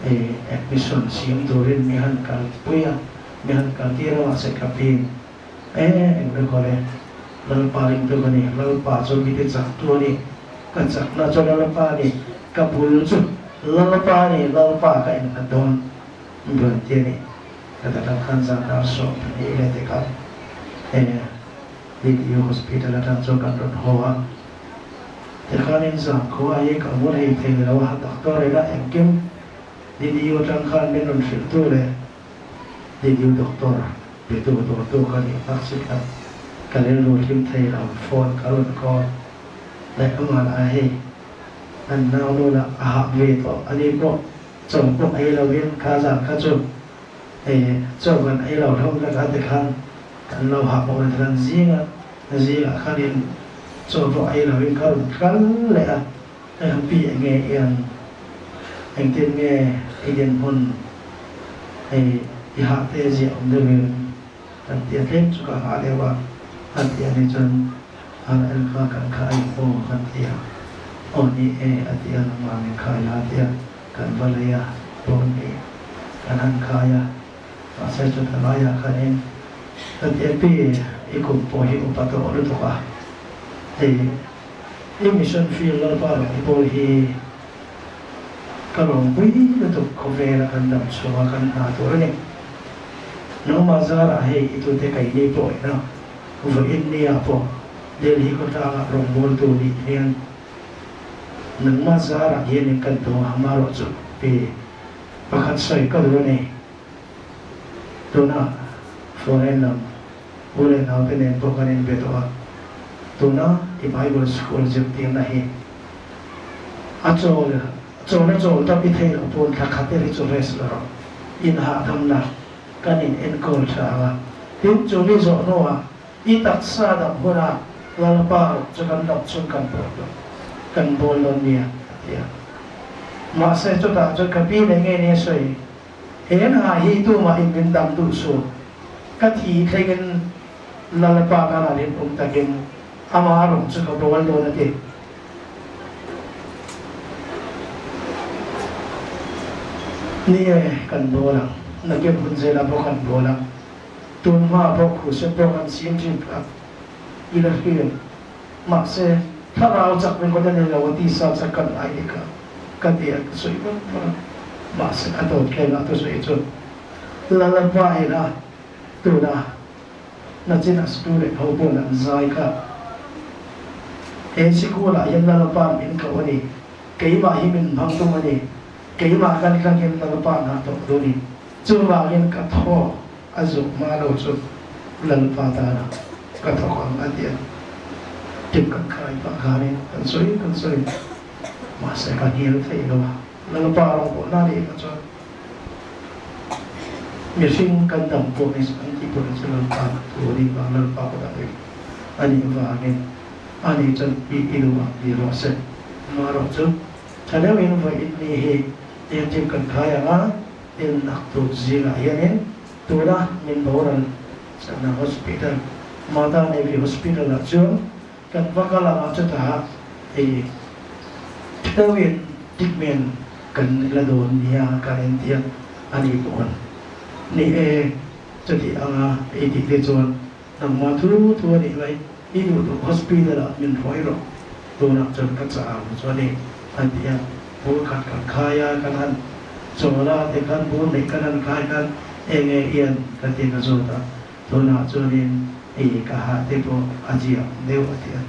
eh admission siam turin mi han kalpui a, mi han kaltir a mahse ka piin E, eng ri khaw le? Lalpa ringtu ka ni, Lalpa chu mi ti chaktu a ni, ka chakna chu Lalpa a ni, ka bul chu Lalpa a ni, Lalpa ka innghat dawn rawn ti a ni. Ka ta kal khan zan dar 12 leh te kal. E DDU Hospital atang chuan kan rawn haw a, tikhanin zankhua hi ka mu rei thei lo a, doctor ina engkim DDU atang khan min rawn hrilh tu leh DDU doctor be tu tur tu ka nih tak si khan ka rilru hlim thei lo, phone ka rawn call leh amah lah hei an nau nu lah a hah ve tawh a ni pawh chaw pawh ei lovin kha zan kha chu Hei chaw kan ei lo hlawm vek a tikhan kan lo hah bawk a tikhan zinga zingah khanin chaw pawh ei lovin ka rawn kal leh a, hei han pi eng nge i ang engtin nge i dinhmun hei i hah te ziah awm deuhin kan ti a tlem chu ka hah deuh a a ti a nih chuan RL kha kan kha a in aw kan ti a aw ni e a ti a nangmah min khai a ti a. Kan va lei a, dawn ni kan han khai a, mahse chuta laiah khanin ka ti i kum pawh hi upa tawh lutuk a, hei i mission field Lalpa rawn i bawl hi ka lawmpui lutuk khawvela kan dam chhunga kan hna tur a ni. Nangmah zarah hei i tute kaini pawh ina vawiin nia pawh Delhi khawtlangah rawngbawltu nih hian Nangmah zarah hianin kan dawng ang marawh chu pi pakhat sawi ka duh a ni. Tuna foreign lam u leh naute nen pawh kan inbe tawh a, tuna i Bible school zirtirna hi a chawl chawl a chawl tap i theih loh pawn thla khat eri chu rest la rawh, inhahdamna kan in enkawl tha ang a, tin chu mi zawh hnuah I taksa dam hunah Lalpa rawh chu kan dam chhun kan bawl dawn, kan bawl dawn nia, a ti a. Mahse chutah chuan ka pi leh nge nia sawi, He hna hi tumah in min dam duh suh, ka thi thlengin Lalpa tan a rinawm takin ama rawng chu ka bawl dawn a ti. Ni e, kan bawl ang, nakin hun zelah pawh kan bawl ang. Tun hma pawh khuhsen pawh kan sim thin kha i la hria. Mahse, thlarau chak ringawt a ni lo a, tisa chak kan ngai ni kha ka ti a, ka sawi vak vak a. Mahse, a dawt thleng ah thusawi chu Lalapa ina tuna nachina student ho pawn an zai kha. He sikul ah hian Lalapa min ko a ni, keimah hi min hmang tum a ni, keimah kan tlangin Lalapa hna tawh duh a ni. Chuvangin ka thaw a zuk hma lo chu Lalpa tana ka thawk ang a ti a. Tip kan khai pah khanin kan sawi kan sawi mahse ka hnial theih lo a. Lalpa rawngbawlna nih kha chuan mihring kan dam pawh ni an tih pawh ni chu Lalpa thu a nih vang Lalpa kut ah rik a nih vangin a nih chuan i i duh ang ti rawh se. Amaherawh chu tha deuhin vawiin ni hi tip kan khai ang a. In naktuk zingah hianin tuna min boral chakna hospital, Mata Devi Hospital ah chuan kan va kal ang a, chutah hei theuhin treatment kan la dawn nia kan inti a, a ni pawh ni e, chuti anga ei tih te chuan nangmah thu thu a nih mai, i duh duh hospital ah min hruai rawh, tunah chuan ka chah ang chu a ni a ti a. Bur khat kan khai a, kan han chawl a, tikhan bur neih kan han khai khan eng nge hian ka ti ka zawt a, tunah chuanin ei ka ha te pawh a ziak deuh a ti a,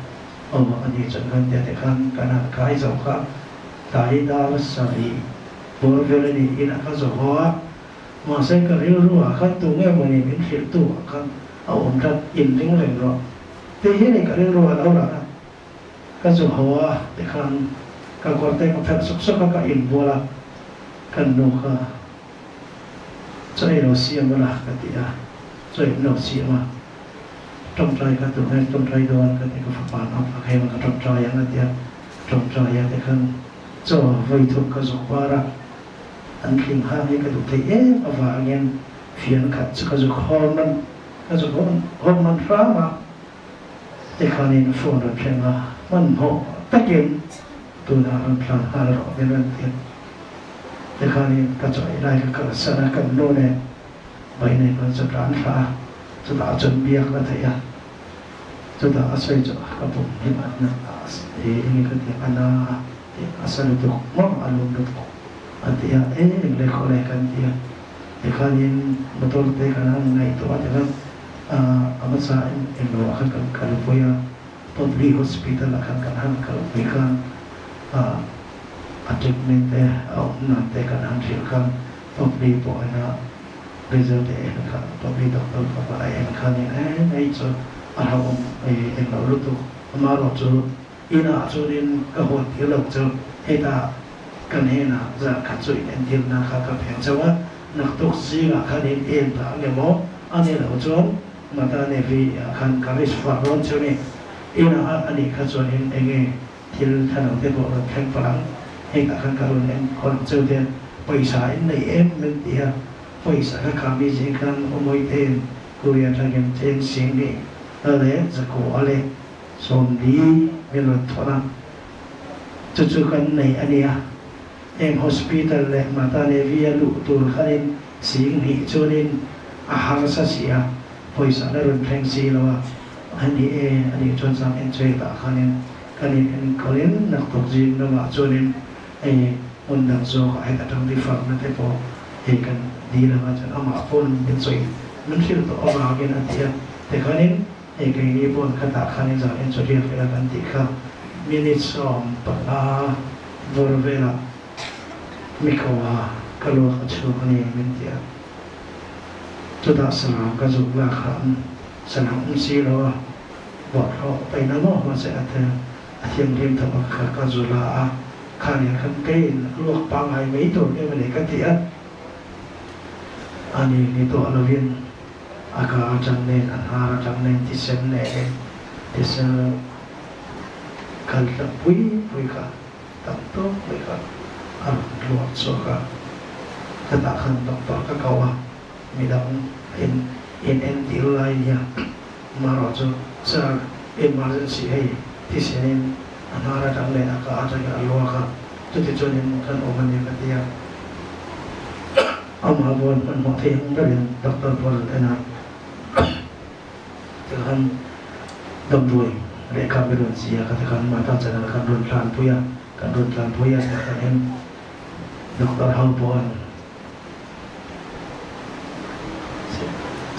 aw a ni chuan kan ti a, tikhan kan han khai zo kha tlai dar sarih bur vel a nih inah ka zo haw a, mahse ka rilru ah khan tu nge mawni min hrilh tu ah khan a awm tlat, inring reng rawh tih hi ni ka rilru a lo rah a. Ka zu haw a tikhan ka kawr te ka phelh sawk sawk a, ka inbual a, kan nu kha chaw ei lo siam ula ka ti a, chaw in lo siam a, tawngtai ka duh nge tawngtai dawn ka ti ka fapa naupang kha hema ka tawngtai ang a ti a, tawngtai a tikhan chaw vawi thum ka zuk var a, an thling hang hi ka duh theih em avangin fian khat chu ka zuk hawn man ka zuk hawn man hram a. Tikhanin phone rawn thleng a, hmanhmawh takin tunah rawn tlan nghal rawh min rawn ti a. Tikhanin ka chaw ei lai ka kalsan a, kan nu nen vai nei pawn chu tlan thla a, chutah chuan biak la theih a, chutah a sawi chu ka pum hi a na a enge ka ti a na a tih a sa lutuk maw a lum lutuk a ti a, eng leh khaw leh kan ti a. Tikhanin motor te kan han ngaihtuah a tikhan. A hmasa englo ah khan kan kalpui a, Publi Hospital ah khan kan han kalpui khan a treatment te a awm nan te kan han hrilh khan Publi pawh en a result te en khan Publi doctor pawh kha a en khan in hei chu a hlauhawm englo lutuk amaherawhchu Inah chuanin ka huat tir lo chu hetah kan henah zan khat chu in entirna kha ka pheng chauh a, naktuk zingah khan in en ta ang emaw a ni lo chuan Mata Nevi ah khan ka risk far dawn chu ni. Inah a nih kha chuanin enge thil thalo te pawh rawn thleng palh ang, hetah khan ka rawn en khawn ang cheu te pawisa in nei em min ti a, pawisa kha kha mi zing khan awmawi tein Korea tangin cheng sing ni leh zakua leh Sawmli min rawn thawn a, chu chu kan nei a nia. Heng hospital leh Mata Devi a luh tur khanin sing hnih chuanin a harsa si a, pawisa la rawn thleng si lo a, a ni e, a nih chuan zam enchei tah khanin kan in enkawlin naktuk zing lamah chuanin hei hmun dang zawkah heta tang rifarna te pawh hei kan dil anga chuan amah pawn min sawi min hrilh tawh avangin a ti a, tikhanin Hei keini pawn kha tah khan in zan en chu riak ila kan tih kha minute 15 vawr velah Mikawa ka luak a chhuak a ni min ti a. Chutah sarang ka zuk lak khan sarang awm si lo a, bawlhhlawh paihna maw hmasa a tel a thianghlim tho a kha ka zu la a, khaniah khan keiin luak pangngai mai tur em a ni ka ti a, ani ni tawh lovin. A ka atang nen, a hnar atang nen, thisen nen, thisen kal tlang pui pui kha tam tawk mai kha a rawn luak chhuak a. Khatah khan doctor ka ko a, midang in in entir lai nia marawh chu sir emergency hei thisen in a hnar atang nen a ka atangin a luak a, chutichuanin kan awm a ni ka ti a. Amah buan hmanhmawh thei ang berin doctor pawh a rawn en a, tikhan damdawi lehkha min rawn ziak a, tikhan Mata channel khan rawn tlanpui a, kan rawn tlanpui a, tikhan hian doctor ho pawh an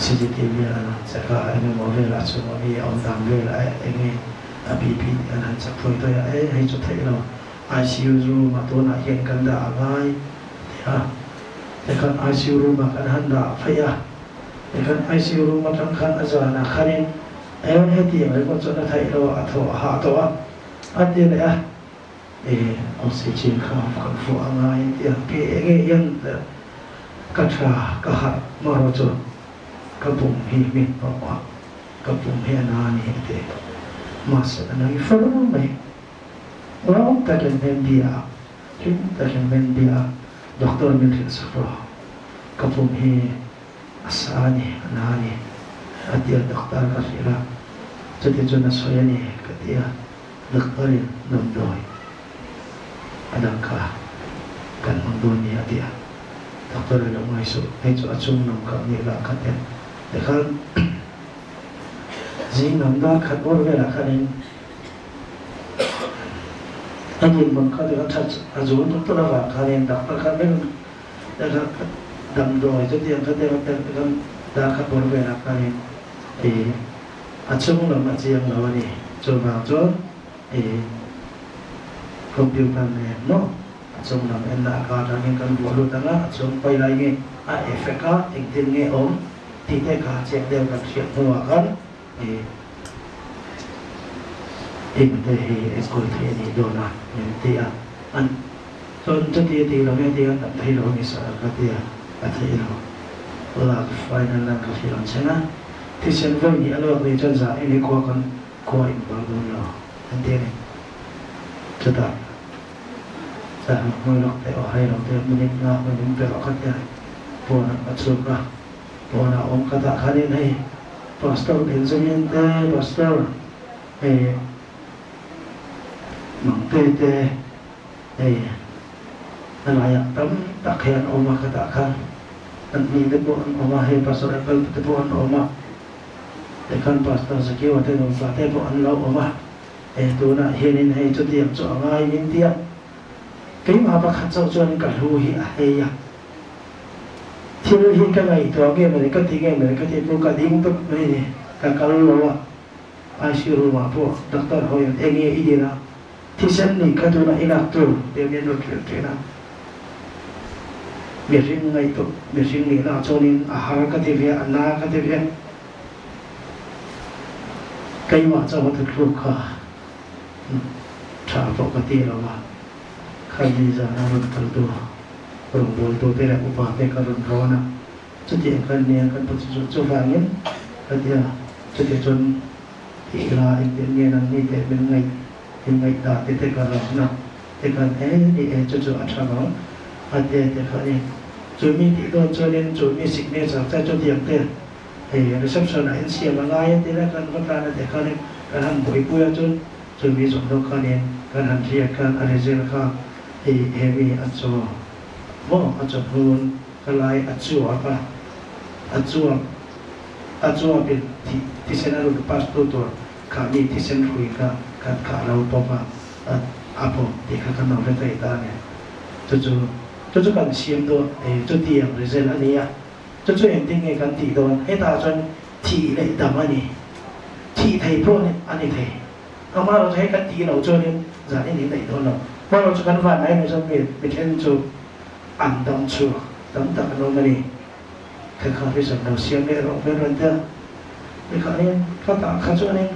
CCTV an han check a, eng emaw velah chhunga mi a awm dan velah eng nge a BP tih an han check thawi thawi a, e hei chu theih lo ICU room ah tunah hian kan dah a ngai. Ti a, tikhan ICU room ah kan han dah phei a, tikhan ICU room atang khan a zanah khanin e hetiang ringawt chuan a theih lo a, a thaw a hah tawh a, a ti leh a, e oxygen kha kan fuh a ngai a ti a, pi enge hian ka tha ka harh marawh chu ka pum hi min hnawh a, ka pum hi a na a ni a ti, mahse a nui fur mai, uang takin min bia a. Hlim takin min bia a, doctor min hrilh sak rawh, ka pum hi a sa a ni, a na a ni, a ti a, doctor ka hrilh a, chuti chuan a sawi a ni ka ti a, doctor in damdawi a dang kha kan hmang dawn ni a ti a, doctor in lo ngai suh, hei chu a chung lam kha nih lah kha ti a, tikhan zing lam dar khat bawr velah khanin A dinhmun kha chu a that a zul tuk tuk avang khanin doctor khan ber damdawi chutiang kha te kan dar kha bawr velah khanin ih a chung lam a chiang lo a ni. Chuvang chuan ih computer nen maw a chung lam enna a kar atangin kan buah lut ang a, a chung pai lai nge a effect a engtin nge awm tih te kha chiang deuh kan hriat hnuah khan He Timte hi enkawl theih a nih dawn a min ti a, an chuan chuti a tih lo nge ti an dam thei lo a ni sir ka ti a, a thei lo. Lak final an ka hrilh ang chen a, thisen vawi hnih a luak ni chuan zah in hi khua kan khua in bal dawn lo an ti a ni. Chutah zah hmui lawk teh aw hai lo teh minute nga hmui min pe rawh ka ti a, pawn ah ka chhuk a. Pawnah awm ka dah khanin hei Pastor Benjamin te, Pastor hei Mangte te hei a laiah tam tak hei an awm a ka dah khan an hni te pawh an awm a, hei Pastor Apple te pawh an awm a, tikhan Pastor Zakiwa te nupa te pawh an lo awm a, hei tunah hianin hei chutiang chu a ngai min tia keimah pakhat chauh chuanin ka hlu hi a hei a. Thil hi ka ngaihtuah nge mawni ka ti nge mawni ka tih pawh ka ding tawp mai ni. Ka kal lo a, ICU room ah pawh doctor ho hian eng nge i dil a, thisen nih kha tuna i lak tur tih min rawn hrilh thin a. Mihring ngaihtuah mihring nihna ah chuanin a har ka ti ve a, a na ka ti ve a. Keimah chauh a thuthluk kha tha pawh ka ti lo a, khami zana rawn kaltu rawngbawltute leh upate ka rawn rawn a, chutiang khan nia kan pa chu chu chuvangin ka ti a, chutiang chuan tih la engtin nge nangni teh min ngaih min ngaihdah te te ka rawn a, tikhan e ni e chu chu a tha vang a ti a tikhan e chu mi tih dawn chuanin chu mi signature te chutiang te Hei reception ah insiam a ngai a ti la kan va tlan a ti khanin kan han buaipui a chuan chumi zawng zawng khanin kan han hriat khan a result kha hei he mi a chaw maw a chaw hnun ka lai a chuap a a chuap a chuap in thi thisen a rawn pass tu tur kha mi thisen hrui kha kan khah lo pawp a a a pawp tih kha kan lo hre thei ta a ni chu chu chu chu kan siam dawn hei chutiang result a ni a. Chu chu engtin nge kan tih dawn? Hetah chuan thih leh dam a ni. Thih thei pawh a ni thei. Amaherawh chu hei kan tih loh chuanin zan in inneih dawn lo. Amaherawh chu kan van mai mai chuan mi mithen chu an dam chhuak tam tak an awm a ni. Kha kha reason lo siam leh rawh hmel rawn tia. Tikhanin ka tah kha chuanin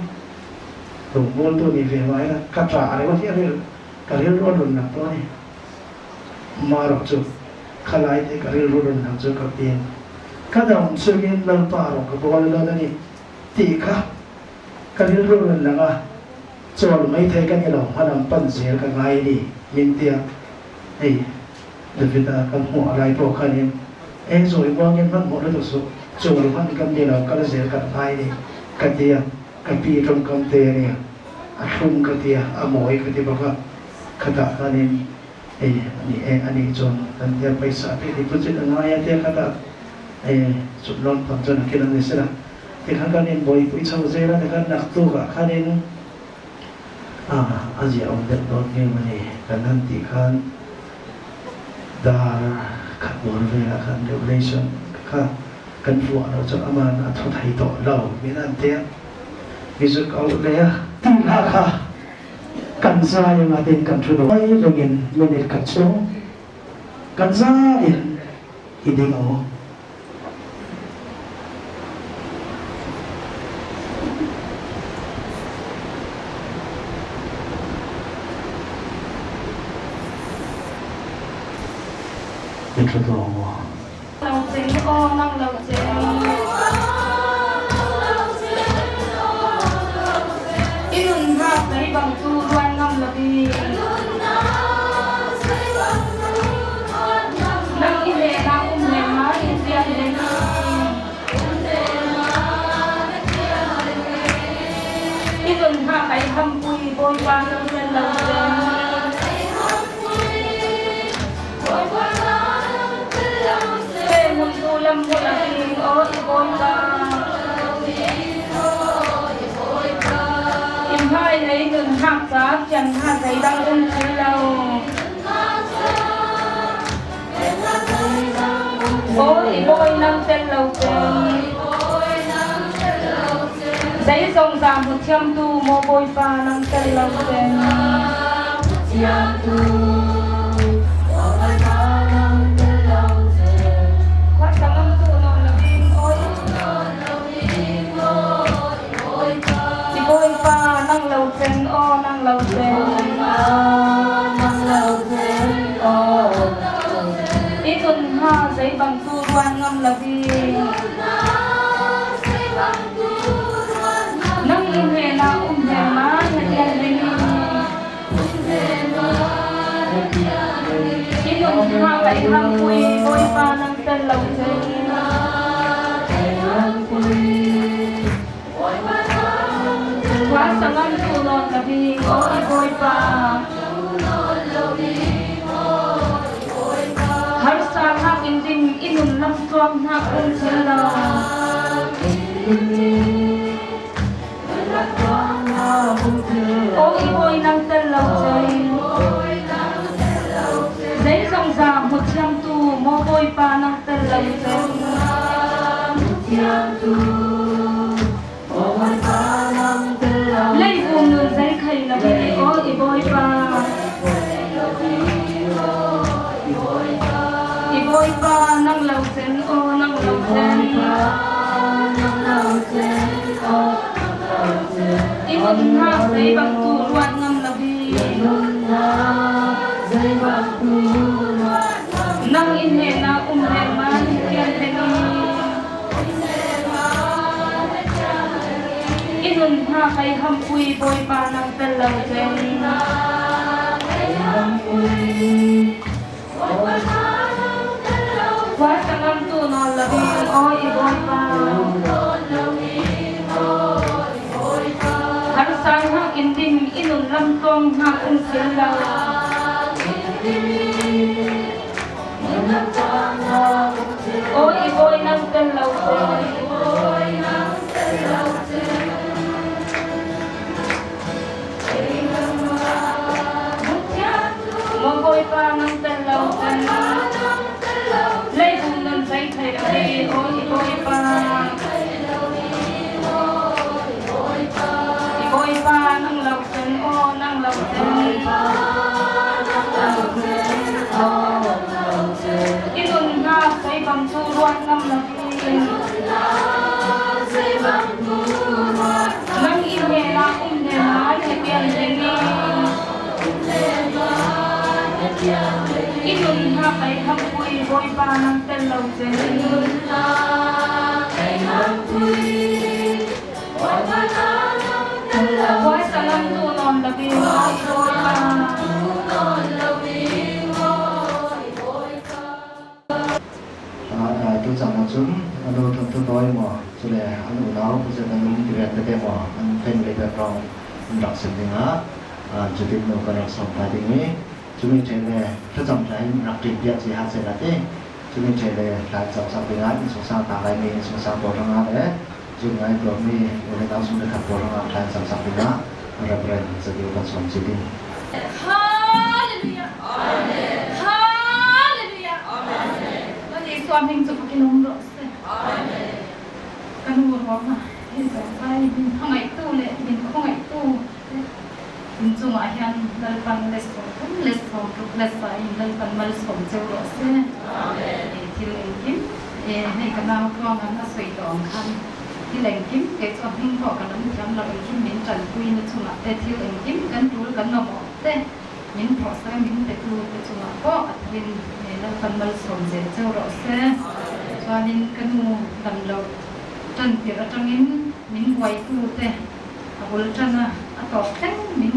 rawngbawltu ni ve mai la ka ṭah reuh hi a ril ka rilru a rawn lang tawh a ni. Amaherawh chu Khalai te ka rilru rawn lang chu ka pin. Ka dam chungin Lalpa rawh ka bawl dawn a ni tih kha ka rilru rawn lang a, chawl mai thei ka ni lo, hmalam pan zel ka ngai a ni min ti a. Hei Davida kan hmuh a lai pawh khanin eng zawi muangin hmanhmawh lutuk suh, chawl hman kan ni lo, kal zel kan ngai a ni ka ti a, ka pi tawngkam te a ni a, a thlum ka ti a, a mawi ka ti bawk a, khatah khanin Hei a ni e, a nih chuan kan tia paisa te deposit a ngai a tia khat a, e chut lawm pang chuan a kil a ni sela tikhan kan inbuaipui chho zel a tikhan naktuk ah khanin a a ziahawm deuh dawn nge mawni kan han tih khan dar khat bawr velah khan regulation kha kan vuah loh chuan aman a thaw thei tawh lo min an tia mizuk auh leh a tih lah kha. Kan zai anga tin kan thu duh mai rengin minute khat chhung kan zaiin i ding ang u. I thu duh ang u. Lo cheng aw nang lo cheng. I nun hak mai bang chu ruan ngam lo i. Nang i hle na um hle ma i chian hle ni. I nun hak ai ham pui Bawipa nang tel lo cheng. Pe hmun tu lam hmun a hing aw i Bawipa. I hmai lei nun hak ca thian ha zeidang um thil lo. Aw i Bawi nang tel lo cun. Zeizong za hmu thiamtu maw Bawipa nang tel lo cun. I Bawipa nang lo cun aw nang lo cun. I nun hnga zei bang tu ruan ngam lo i. Nang i hne na um hne ma na tian ding. I nun hnga kai ham pui Bawipa nang tel lo cun. Khua sangam tu nawn la bing aw i Bawipa. Harsa hnak in ding i nun lamtluang hnak um thil lo. Aw i bawi nang tel lo cun. Zeizong za hmu thiamtu maw Bawipa nang tel lo. lo chen. Lei bum nun zai khay la bi o i boy pa. I boy pa nang lo chen o nang lo chen. I mun ha zai bang tu ruat ngam la bi. Nang in he na he man kian he ni. Inun ha kay ham pui boy pa nang tel lo chen. Wa sangam tu no la bi o i boy pa. Har sang hang in dim inun lam tong ha sil lo. O i boy nang tel lo chen. Mo boy pa nang tel lo chen. Lei bum nun sai thai la bi o i boy pa. I boy pa nang lo chen o nang lo chen. Inun ha sai bang tu ruat ngam la bi. Nang in he na he man he pian he ni. Inun ha kay ham pui boy pa nang tel lo chen. Boy sangam tu non la bi o i boy pa. Tu chang na chun anu thun thu toi mo chule anu nau pu chen anu ti vet te mo an family background an rak sim dinga judit no kan rak som ta ding ni chumi chele thu chang tlai rak ti pia chi ha se la te chumi chele tlai cham sak dinga in sung sang ta lai mi in sung sang bo ranga le jun ngai to mi ole nau sung le khat bo ranga tlai cham sak dinga Reverend Zadiu kan som chi ding. Hallelujah. Amen. Hallelujah. Amen. Lali suam hing chu pakin om ro se. Amen. Kanu ro ma he zo sai min hangai tu le min khongai tu. In chung a hian lal pan le so thum le so ruk le sai lal pan mal som cheu ro se. Amen. E thil eng kim e hei kana thong an a soi tong khan. Thil eng kim ke chu hing pho kan an thiam lo eng kim min tran pui na chunga te thil eng kim kan tul kan no mo te min tho sa min te tu te chunga po atrin e lal pan mal som zel cheu ro se. Chuanin kanu dam lo tran tir atangin min huai tu te a bul tana a top thleng min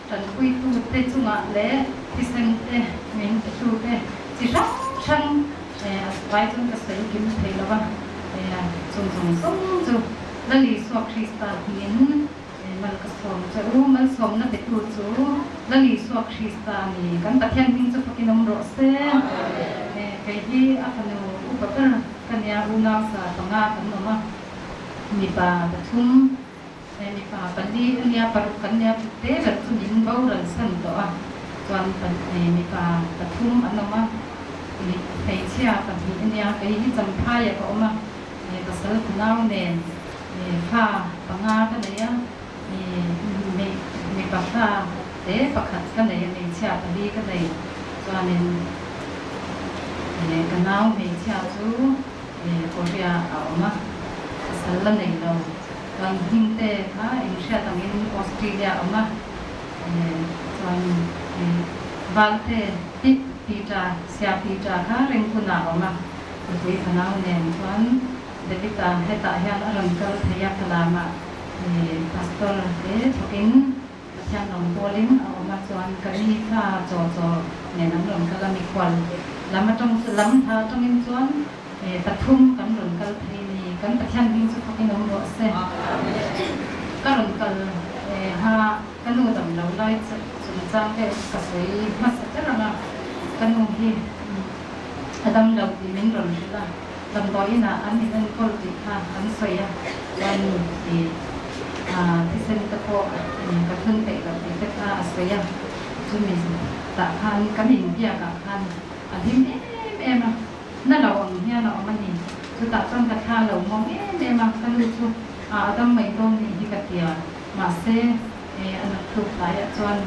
tran pui tu te chunga le thisen te min te tu te chi hrang hrang e a vai chun ka sei kim thei lova e chung chung som chu lali so Krista min mal ka som chu mal som na te tu chu lali so Krista ni kan Pathian hing chu fakin om ro se. E kai hi a fanu upa kanya una sa panga kan noma mi pa pathum mi pa pali ania paruk kanya te ber chu min bo ran san to a chuan pan mi pa pathum anoma mi thei chia pa hi ania kai hi champhai ya ko oma e pasal nau nen e pha panga ka nei a mi mi mi pa pha te pakhat ka nei mi chia pali ka nei chuanin e kanau mi chia chu e Korea a oma pasal la nei lo chuan hing te kha in hria tangin Australia oma e chuan e valte ti Peter sia Peter kha rengkuna oma pui kanau nen chuan David heta hian a rawn kal theia kalama e pastor te thokin Pathian rawng pawlin a awm a chuan kani kha chaw chaw nen an rawn kal a mikhual lam atang chu lam tha atangin chuan e pathum kan rawn kal thei ni kan Pathian hming chu fakin awm rawh se. Ka rawn kal e ha kanu dam lo lai chung chang te ka sawi hmasa teranga kanu hi a dam lo ti min rawn hrilh a dam dawina an in an kawl tih kha an sawi a chuan ti a thisen te pawh ka thun peih lo tih te kha a sawi a chumi tah khan kan in biakah khan a hlim em em a Na lo ang hian a awm a ni. Chutah chuan ka thla lo muang em em a, ka nu chu a a dam mai dawn nih hi ka ti a. Mahse, a naktuk tlaiah chuan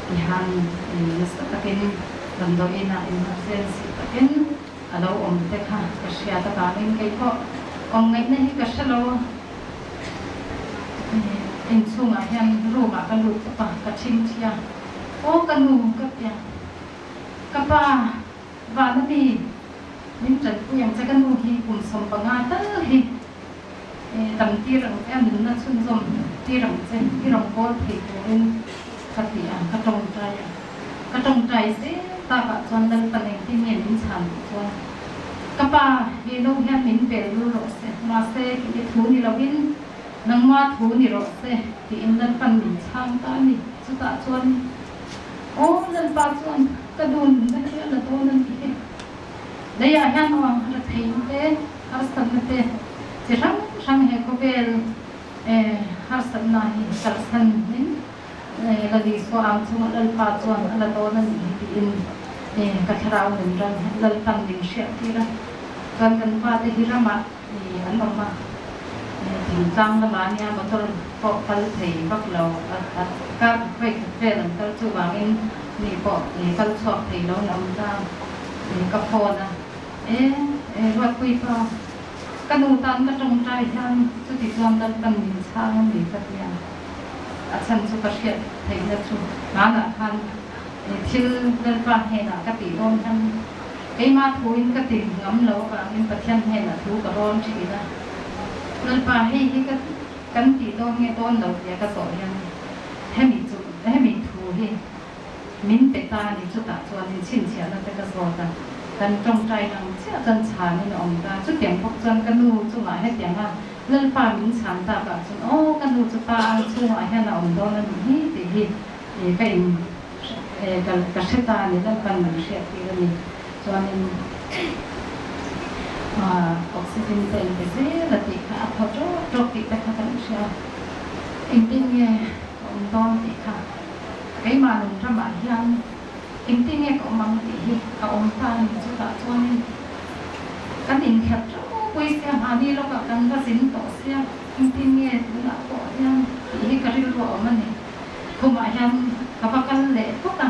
tihan nasa takin damdawiin ah emergency takin a lo awm te kha ka hriat avangin kei pawh awm ngaihna hi ka hre lo. Inchhungah hian room ah ka lut tawp a, ka thingthi a, Aw ka nu ka ti a, ka pa Vana mi min tanpui ang che ka nu hi kum 15 tal hi dam tir ang che a nunna chhunzawm tir ang che i rawn kawl thei turin ka ti a, ka tawngtai a, ka tawngtai zel takah chuan Lalpan engtin nge min chhan tih chuan ka pa he no hian min bel lul rawh se, mahse i thu ni lovin nangma thu ni rawh se tiin Lalpan min chhang ta a ni, chutah chuan Aw Lalpa chuan ka nu nunna hi a la dawn a nih hi. Leiah hian aw rethein te, harsatna te chi hrang hrang he khawvel harsatna hi kalsan in Lali Suah ang chunga Lalpa chuan a la dawn a nih hi tiin ka thlarau nun ram Lalpan min hriat tir a. Chuan kan pa te hi ramah an awm a, thingtlang lamah nia motor pawh kal thei vak lo a kar vawi khat vel an kal chuvangin mi pawh kal chhuak thei lo an awm ta ka phone a, e Ruatpui pa ka nu tan ka tawngtai hian chuti chuan Lalpan min chhang a ni ka ti a, a chhan chu ka hriat theihna chu hmanah khan thil Lalpa hnenah ka tih dawn hian Keimah thuin ka ti ngam lo avangin Pathian hnenah thu ka rawn thin a, Lalpa hei hi ka kan tih dawn nge dawn lo tia ka zawh hian hemi chu hemi thu hi min pe ta a ni, chutah chuanin chhinchhiahna te ka zawt a, kan tawngtai ang chiah chuan chhanin a awm ta, chutiang bawk chuan ka nu chungah hetianga Lalpa min chhan takah chuan aw ka nu chu pa ang chhungah hian a awm dawn a nih hi tih hi ka in ka ka hre ta a ni, Lalpan min hriat tir a ni. Chuanin oxygen te in pe zel a tih kha a thaw tawk tawk tih te kha kan hria. Engtin nge ka awm dawn tih kha keimah nun ramah hian engtin nge ka awm ang tih hi a awm ta a ni. Chutah chuanin kan inkhelh ropui sia, mahni lawkah kan va zin tawh sia, engtin nge tunah pawh hian tih hi ka rilru a awm a ni. Khumah hian ka va kal leh phawt a,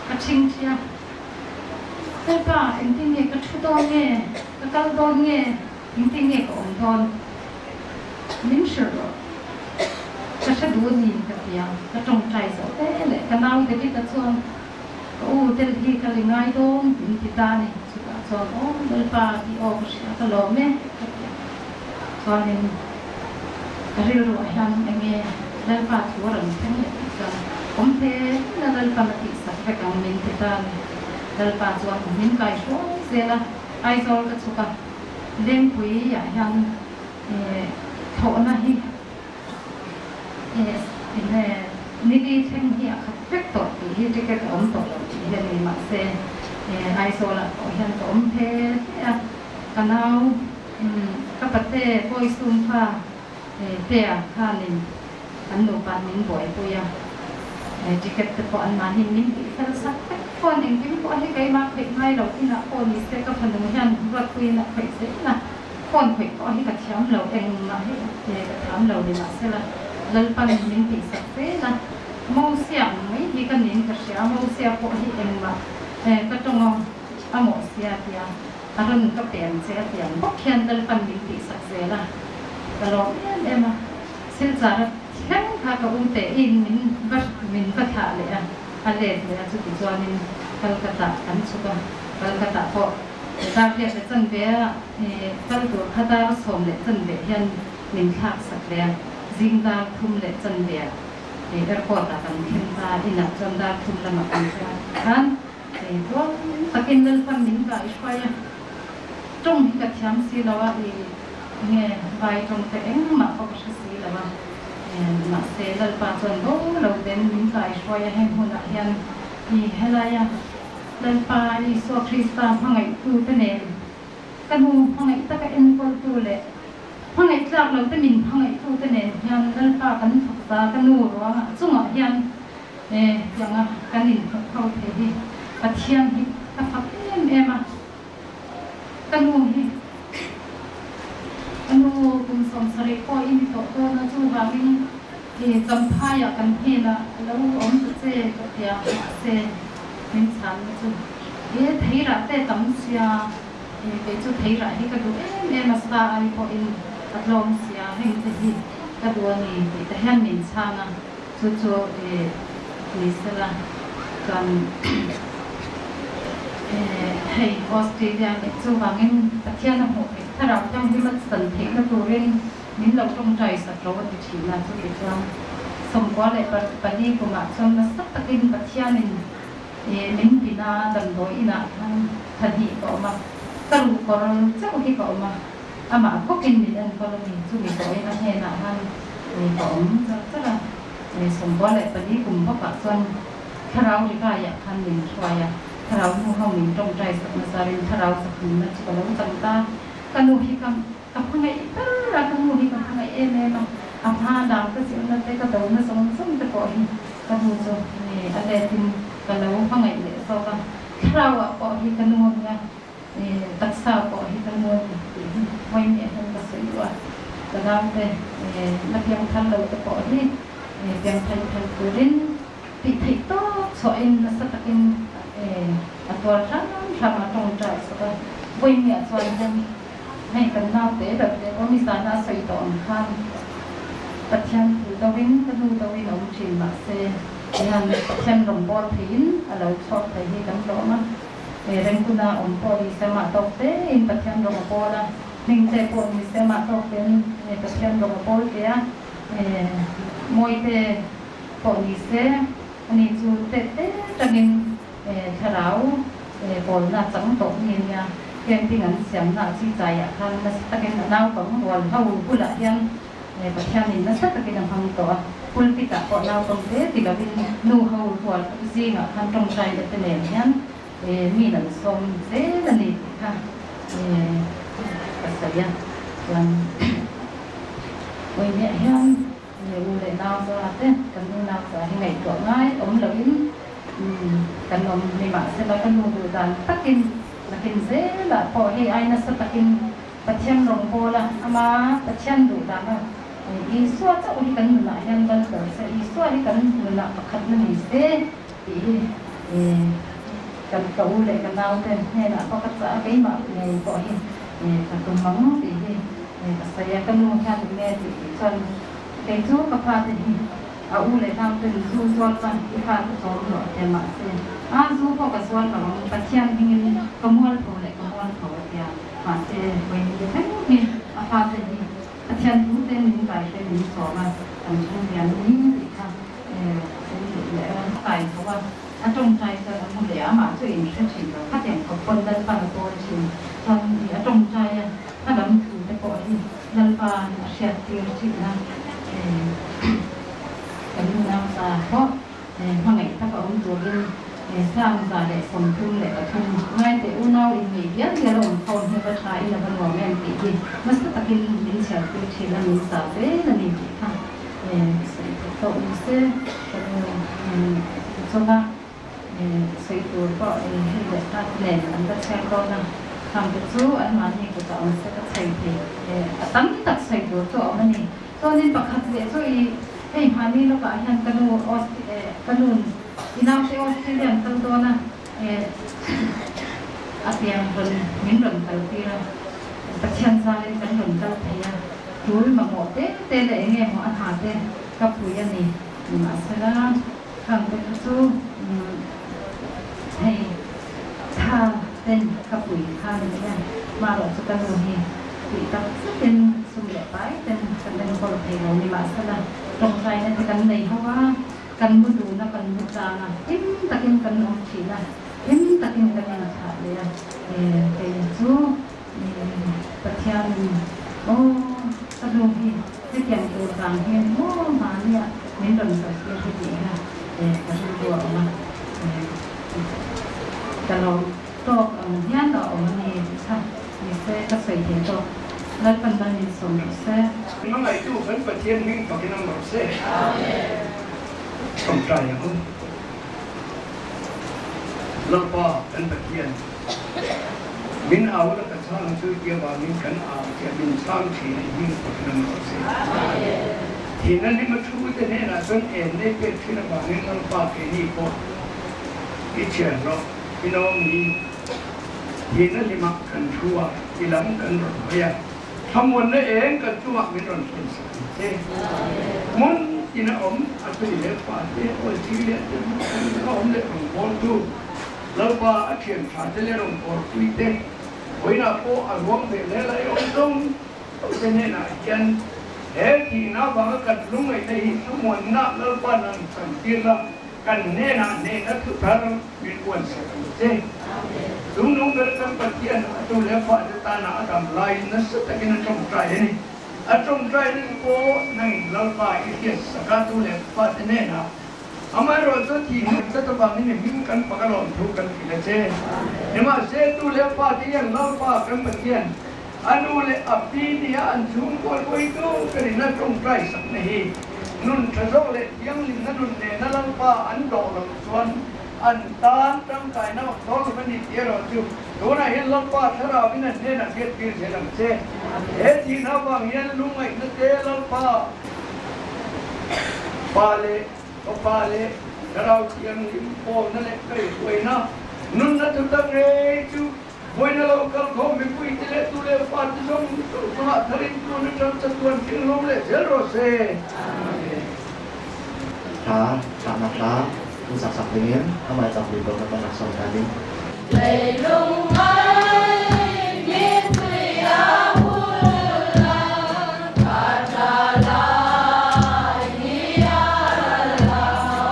ka ṭhingṭhi a. Lalpa, engtin nge ka ṭhu dawn nge, ka kal dawn nge, engtin nge ka awm dawn? Min hrilh rawh. Ka hre duh a ni, ka ti a. Ka ṭawngṭai zawh te leh ka nau David-a chuan, Ka u, Delhi kal i ngai dawn, min ti ta a ni. Chutah chuan, Aw, Lalpa, i aw ka hria, ka lawm e, ka ti a. Chuanin ka rilruah hian enge Lalpa thu a rawn thleng leh tih chuan awm hle hle Lalpan a tihsak vek ang min ti ta a ni. Lalpa chuan min kai hruai zel a, Aizawl ka chhuk a, Lengpui ah hian thlawhna hi nili thleng hi a khat vek tawh tih hi ticket a awm tawh lo tih hi a ni. Mahse Aizawl ah pawh hian ka awm hle hle a, ka nau Ka pate pawi sum kha Tea khanin an nupa min buaipui a, ticket te pawh anmahni min tih fel sak vek. Phone engkim pawh hi keimah khawih ngai lo inah pawh ni se ka fanu hian Ruatpuiin a khawih zel a, phone khawih pawh hi ka thiam lo, engmah hi ka thiam lo ni mahsela Lalpan min tih sak zel a, Mosia ang mai hi ka niin ka hria, Mosia pawh hi engmah ka tawng a Mosia tia. A rawn ka pe ang che a ti ang bawk hian Lalpan min tihsak zel a, ka lawm em em a. Silchar a thleng kha ka u te in min va min va thlah leh a, a let leh a chuti chuanin Calcutta kan chhuk a, Calcutta pawh dar riat leh chanve a kal tur kha dar 10:15 hian min thlak sak leh a, zing dar 3:15 ah airport ah kan thleng ta, inah chuan dar 3 lamah kan thleng khan. Tual takin Lalpan min kai hruai a, tawng hi ka thiam si lo a, i nge vai tawng te engmah pawh ka hre si lo a, mahse Lalpa chuan bo lo ten min kai hruai a, heng hunah hian i helaia Lalpa Isua Krista hmangaihtu te nen ka nu hmangaih taka enkawltu leh hmangaih tlak lo te min hmangaihtu te nen hian Lalpa kan thawk ta ka nu ruangah chungah hian E, tianga kan inhmuh ho thei hi Pathian hi ka fak em em a. Ka nu hi ka nu kum 70 pawh i ni tawh dawn a, chuvangin i Champhaiah kan hnenah a lo awm ta che ka tia, mahse min chhanna chu he theirah te tam sia, kei chu theirah hi ka duh em em a, sa ai pawhin a tlawm sia, heng te hi ka duh a ni tih te hian min chhang a, chu chu ni sela chuan hei Australia leh chuvangin Pathian a hmuh theih thlarau thianghlim a chan theihna turin min lo tawngtai sak lo a ti thin a, chuti chuan 94 kumah chuan nasa takin Pathianin min pin a, damdawi inah khan thahnih ka awm a, ka ruhkawr chauh hi ka awm a. Amah bawkin min enkawl a ni. Chumi pawhin a hnenah khan ka awm char char a. 94 kum bawkah chuan thlarau rivaiah khan min hruai a. Thlarau nu ho min tawngtai sak nazarin thlarau chaknunna chu ka lo chang ta. Ka nu hi ka ka hmangaih ber a, ka nu hi ka hmangaih em em a. A hma dang ka zirna te, ka dona zawng zawng te pawh hi ka nu chu a letin ka lo hmangaih leh zawk a. Thlarauah pawh hi ka nu a nia. Taksa pawh hi ka nuam tih hi vawiin hian ka sawi duh a, ka naute la piang thar lo te pawh hi piang thar thar turin tih theih tawk chhuahin nasa takin a tuar hram hram a tawngtai sak a. Vawiin chuan hian hei kan naute ber te pawh mizana a sawi tawh ang khan Pathian thu deuhin ka nu deuhin a awm thin mahse hian Pathian rawngbâwl theihin a lo chhuak thei hi kan hlawm a. Rengkuna awm pawh ni se mah tawk tein Pathian rawng a pawl a, Hmingte pawh ni se mah tawk tein Pathian rawng a pawl te a, Mawite pawh ni se ani chu tet te tangin thlarau pawlna chang tawh mi ania, camping an siamna a chi chaiah khan nasa takin a naupang rual ho bulah hian Pathianin nasa takin a hmang tawh a, pulpit ah pawh naupang te ti lovin nu ho rual zingah khan tawngtai na te nen hian mi an sawm zel a ni tih kha ka sawi a. Chuan Vawiiniah hian u leh nau za te kan u nau za hi ngaihtuah ngai awm loin kan awm ni mahsela ka nu duh dan takin nakin zelah pawh hei ai nasa takin Pathian rawngbâwl a, ama Pathian duh dan a, Isua chauh hi kan nunah hian lal ber se, Isua hi kan nunah pakhatna ni se tih hi kan ka u leh ka naute hnenah pawh ka chah a, keimah ngei pawh hi ka tum ang tih hi ka sawi a, ka nu hian eng nge tih tih chuan kei chu ka fate hi a u leh nauten zu zual chuan i fate chawm rawh tia mahse a zu pawh ka zual lo ang Pathian hmingin ka mualpho leh ka mualpho a tia. Mahse, vawiin thleng hi a fate hi Pathian thu te min kai te min sawm a, kan chhung hian ni tih kha kan duh leh a kai tho a, a tawngtai chuan a mu leh a, amah chu in hre thin lo, khatiang khawp pawn Lalpa'n a pawl thin chuan i a tawngtai a, a lam thu te pawh hi Lalpa'n a hriat tir thin a, kan nunau sa pawh Hmangaih tak a awm turin 1033 ngai teh unau inngeih dial dial a awm khawm hi va tha in a va nuam em tih hi nasa takin min chhiar pui thin a, min sa zel a ni tih kha sawi theih tawh ni se ka nu chunga sawi tur pawh hei leh kha te nen an la chhiar dawn a, khangte chu anmahni kutah awm se ka chhei thei a tam tak sawi tur chu a awm a ni. Chuanin pakhat leh chu i hei hmani lawkah hian ka nu ka nun i naute Australia an kal dawn a, a piang rawn min rawn kal tir a, Pathian zarin kan rawn kal thei a, tul mamawh te te leh eng nge maw a hna te ka pui a ni. Nimahsela khang te kha chu hei tha ten ka pui kha ni mai a, marawh chu ka nu hi tih tak zetin sum leh pai ten kan enkawl thei lo ni mahsela tawngtaina te kan nei ho a, kan mu dun a, kan mu tlang a, hlim takin kan awm thin a, hlim takin kan inthlah leh a, kei chu Pathianin aw ka nu hi hetiang tur vang hian maw mahnia min rawn kaltir hi tih kha ka rilru a awm a, ka lo tawk ang hian a awm a ni tih kha ni se ka sawi thei tawk. Lalpan mal min sawm rawh se. Hmangaihtu kan Pathian hming fakin awm rawh se. Tawngtai ang u. Lalpa kan Pathian, min au na ka chhang. Lalsanga chu tia vangin kan au tia min chhang thin a hming pakin a mawh se. Thihna hlima thu te hnenah chuan en nei pek thin avangin Lalpa keini pawh i thian rawh, i Naomi thihna hlimah kan thu a, i lam kan rawn hawi a, thlamuanna eng kan chungah min rawn thlen sak ang che. Hmun tina awm a tui leh pa te, awi thi leh te hmun a awm leh rawngbawltu Lalpa a thian tha te leh rawngbawlpui te vawiinah pawh a ruang ve hle lai awm zawng zawng te hnenah hian he thihna avanga kan lungngaihna hi thlamuanna Lalpa nang chantir la kan hnenah hnehna thu thar min uan sak ang che. Chung nung ber kan Pathian a tu leh fa te tana a dam laiin nasa takin a tawngtai a ni. A tawngtaina chu pawh nangin Lalpa i hriat sak a tu leh fa te hnenah Amaherawhchu thih hnu tlat avangin i hming kan fak alawm thu kan hrilh a che. Nimahse, tu leh fa te hian Lalpa kan Pathian, a nu leh a pi nia an chhungkual vawitu ka rin a tawngtai sakna hi nun tha zawk leh thianghlimna nun nena Lalpa an dawh loh chuan an tan tangkaina awm dawn lo a ni tih erawh chu tunah hian Lalpa thlarauin an hnenah hriattir zel ang che. He thihna avang hian lungngaihna te Lalpa Pa leh Fapa leh Thlarau Thianghlim pawlna leh kaihhruaina nunna thu tak ngei chu vawiina lo kal khawm mipuite leh tu leh fate zawng zawng chungah tharin tun atang chatuan thinglawm leh zel rawh se. Amen. Hla, thlahnak hla in sak sak dingin amah i cang bik ko kan rak sawm hna ding. Leilung ai mittui a hul a, ka tha lai ni a ral a.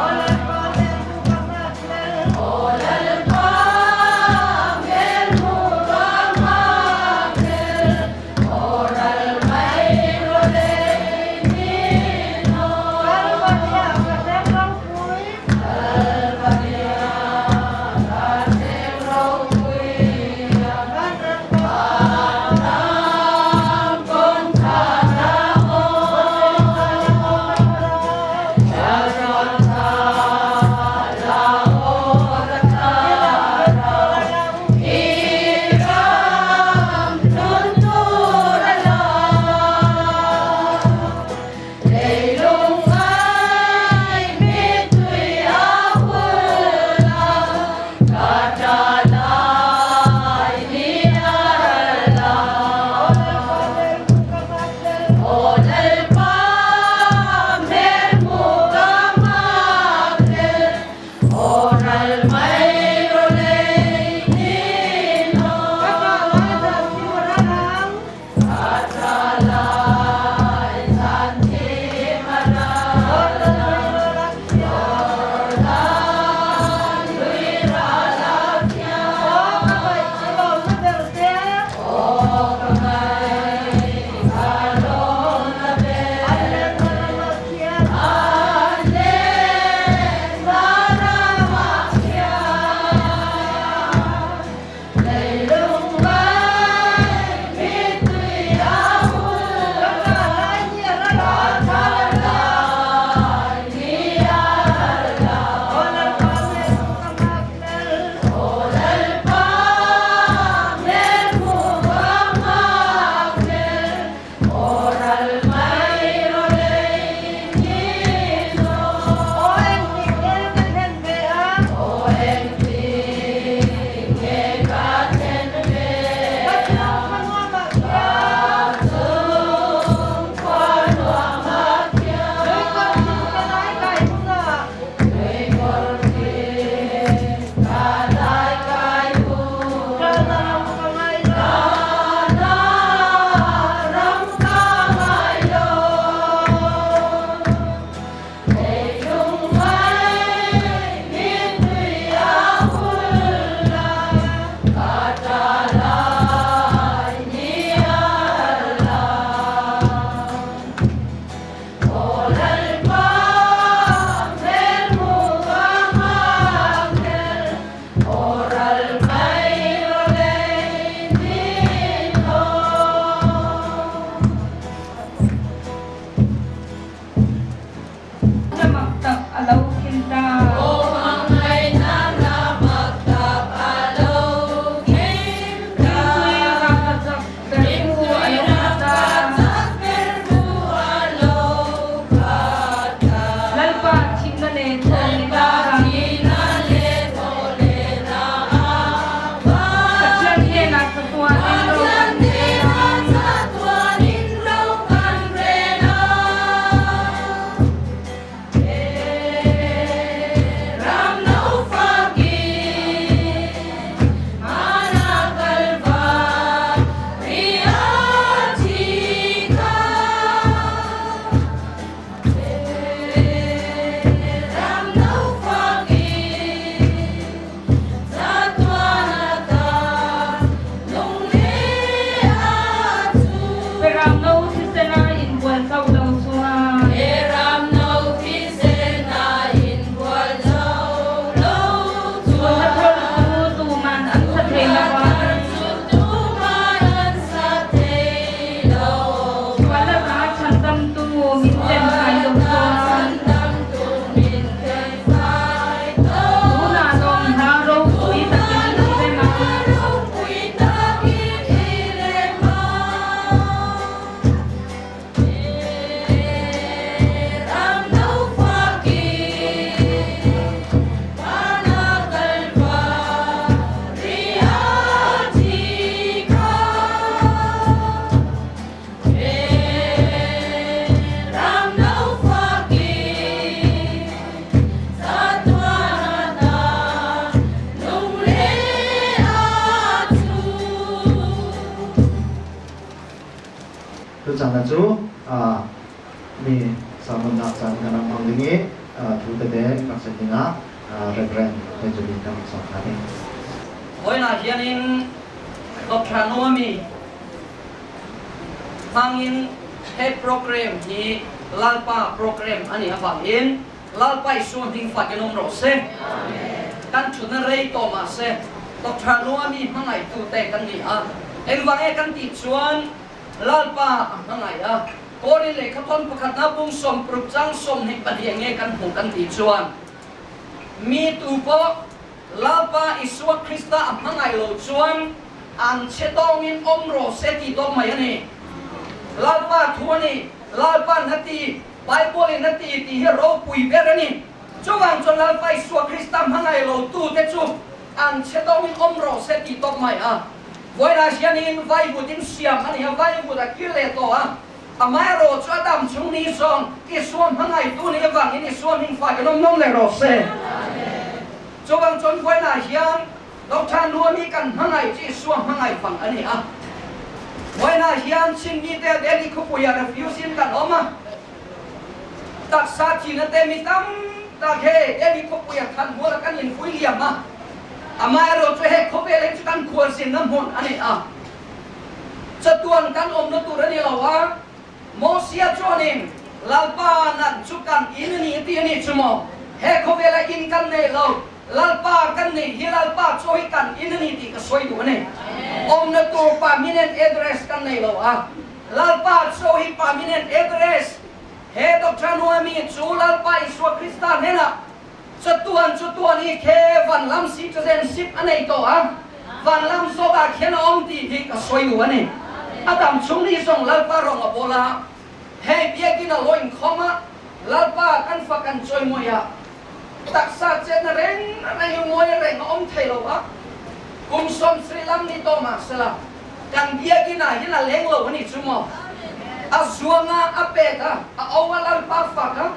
Aw Lalpa hmel hmu ka nghakhlel, aw ral mai rawh lei min aw. Chuan mi tu po lalpa Isua Krista a hmangai lo chuan an che tawngin awm rawh se tih tawp mai a ni. Lalpa thu a ni, Lalpa na ti, Bible in a ti tih hi ropui ber a ni. Chuvang chuan Lalpa Isua Krista hmangai lo tu te chu an che tawngin awm rawh se tih tawp mai a. Vawilah hianin Vaivut-in siam a ni a, Vaivut a kir leh tawh a. Amaherawh chu a dam chung ni zawng Isua hmangaihtu nih avangin Isua hming fai kan awm nawm leh rawh se. Chuvang chuan vawiinah hian Doctor Nuami kan hmangaih chu Isua hmangaih vang a ni a. Vawiinah hian Chinmi te Delhi khawpuiah refugee in kan awm a. Taksa thihna te mi tam tak he Delhi khawpuiah thanmual kan inpui liam a. Amaherawh chu he khawvel hi chu kan khualzinna hmun a ni a. Chatuan kan awmna tur a ni lo a, Mosia chuanin Lalpa nan chu kan in a ni a ti a ni chu maw? He khawvela in kan nei lo, Lalpa kan nei hi Lalpa chaw hi kan in a ni tih ka sawi duh a ni. Awmna tur permanent address kan nei lo a, Lalpa chaw hi permanent address. He Doctor Noemi chu Lalpa Isua Krista hnenah Chatuan chatuan hi khe van lam citizenship a nei tawh a, van lam zawkah khian a awm tih hi ka sawi duh a ni. A dam chhung ni zawng Lalpa rawng a bawl a, hei biakin a lo inkhawm a, Lalpa kan fak an chawimawi a, taksa chetna reng reng hi ngawi reng a awm thei lo a, kum 70 lam ni tawh mahsela kan biakin ah hian a leng lo a ni chu maw? A zuang a, a pek a, a au a Lalpa fak a,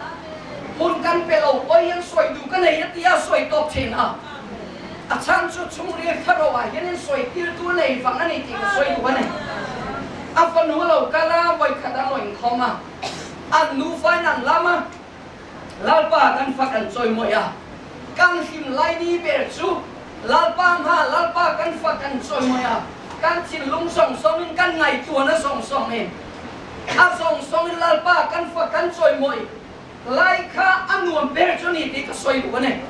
Hun kan pe lo, awi hian sawi duh ka nei a tia sawi tawp thin a. A chhan chu chhungril thla ro ah hianin sawi tir tu a nei vang a ni tih ka sawi duh a ni. A fanu a lo kal a, vawi khat an rawn inkhawm a, an nufa in an lam a, Lalpa kan fak an chawimawi a, kan hlim lai ni ber chu Lalpa hma Lalpa kan fak an chawimawi a, kan thinlung zawng zawngin kan ngaihtuahna zawng zawngin a zawng zawngin Lalpa kan fak kan chawimawi lai kha a nuam ber chu a ni tih ka sawi duh a ni.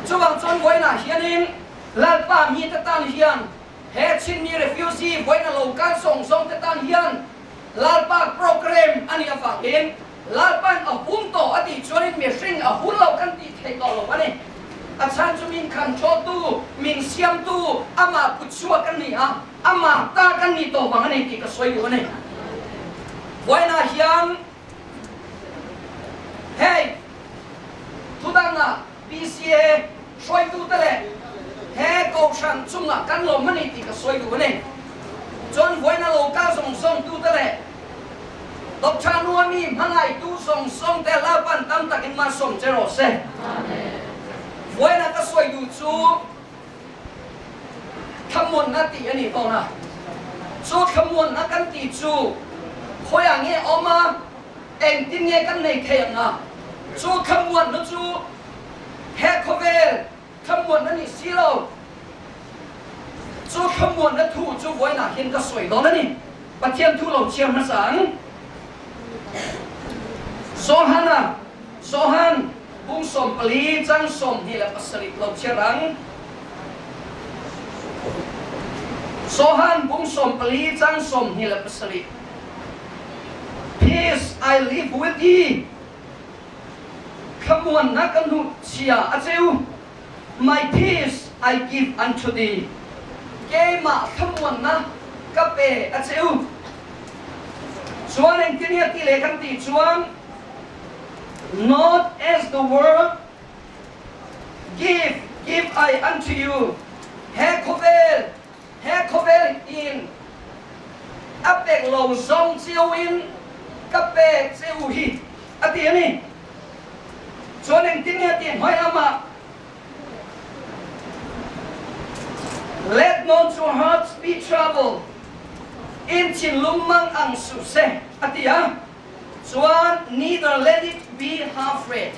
Chuvang chuan vawiinah hianin Lalpa mite tan hian he Chinmi refugee vawiina lo kal zawng zawng te tan hian Lalpa program a nih avangin Lalpa'n a hun tawh a tih chuanin mihring a hun lo kan tih theih tawh lo a ni. A chhan chu min khanchawtu, min siamtu, amah kutchhuak kan ni a, amah ta kan nih tawh vang a ni tih ka sawi duh a ni. Vawiinah hian hei. PCA hruaitute leh he Kohhran chungah kan lawm a ni tih ka sawi duh a ni. Chuan vawiina lo kal zawng zawngtute leh Doctor Nuami hmangaitu zawng zawngte Lalpan tam takin malsawm che rawh se. Vawiina ka sawi duh chu thlamuanna tih a ni dawn a. Chu thlamuanna kan tih chu khawiah nge awm a, engtin nge kan nei thei ang a? Chu thlamuanna chu he khawvel thlamuanna ni si lo. Chu thlamuanna thu chu vawiinah hian ka sawi dawn a ni. Pathian thu lo chhiar hmasa ang. Johana, Johan, bung 14 chang 27 lo chhiar ang. Johan bung 14 chang 27. Peace I leave with ye. Thlamuanna ka hnuh chia a cheu. My peace I give unto thee. Keimah thlamuanna ka pe a cheu. Chuan engtin nge ti leh kan tih chuan, Not as the world give, give I unto you. He khawvel, he khawvel in a pek lo zawng cheu in ka pek cheu hi a ti a ni. Chuan engtin nge tih hmai lamah Let not your hearts be troubled, in thinlung mang ang suh se a ti a. Chuan neither let it be afraid,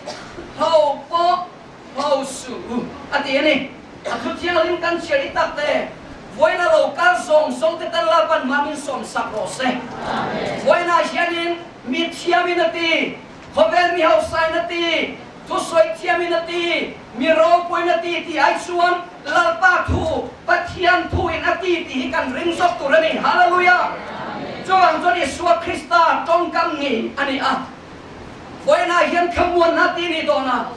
ho pawh ho suh u a ti a ni. A thu thianghlim kan chhiar i tak te, vawiina lo kal zawng zawng te tan Lalpan hma min sawmsak rawh se. Vawiinah hianin mi thiamin a ti, Khawvel mi hausain a ti, thusawi thiamin a ti, mi ropuiin a ti tih ai chuan Lalpa thu, Pathian thuin a ti tih hi kan ring zawk tur a ni. Hallelujah! Chuvang chuan Isua Krista tawngkam ngei a ni a. Vawiinah hian thlamuanna ti ni dawn a.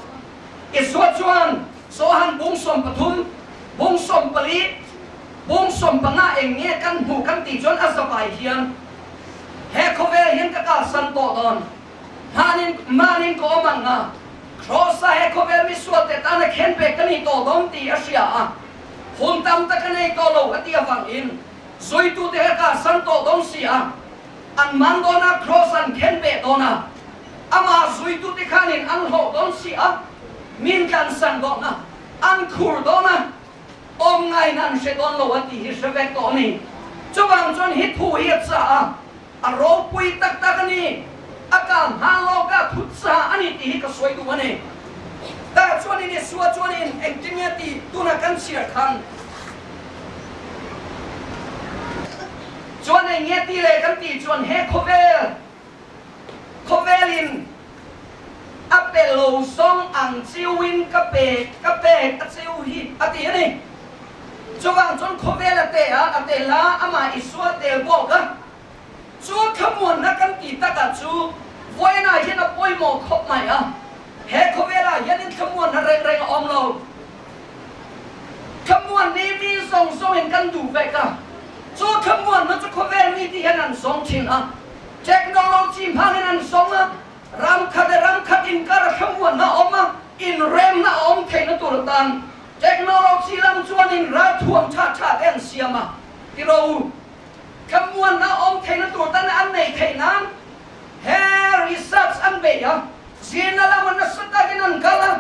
Isua chuan Johan bung 13, bung 14, bung 15 eng nge kan hmuh kan tih chuan a zavai hian He khawvel hian ka kalsan tawh dawn. Hmanin, hmanin ka awm ang a, Kross-a he khawvel misualte tana khen pek ka ni tawh dawn tih a hria a. Hun tam tak a nei tawh lo a tih avangin zuitute ka kalsan tawh dawn si a, an man dawn a, Kross an khen peh dawn a, amah zuitute khanin an hlawh dawn si a, min tlansan dawn a, an khur dawn a, Awm ngaiin an hre dawn lo a tih hi hre vek tawh a ni. Chuvang chuan hi thu hi a chah a, a ropui tak tak a ni. A kal hma lawka thu chah a ni tih hi ka sawi duh a ni. Tah chuanin Isua chuanin engtin nge tih tunah kan chhiar khan chuan eng nge tih leh kan tih chuan he khawvel Khawvelin a pe lo zawng ang chiuin ka pe ka pek a chiu hi a ti a ni. Chuvang chuan khawvel a te a, a tel a, amah Isua tel bawk a. Chu thlamuanna kan ti takah chu vawiinah hian a pawimawh khawp mai a. He khawvelah hianin thlamuanna reng reng a awm lo. Thlamuan ni mi zawng zawngin kan duh vek a. Chu thlamuanna chu khawvel mi ti hian an zawng thin a. Technology hmangin an zawng a, ram khat leh ram khat inkar a thlamuanna a awm a, inremna a awm theihna tur atan technology lam chuanin ralthuam tha tha te an siam a, ti rawh u. Thlamuanna a awm theihna tur tan an neih theih nan he research an bei a, zirna lama nasa takin an kal a,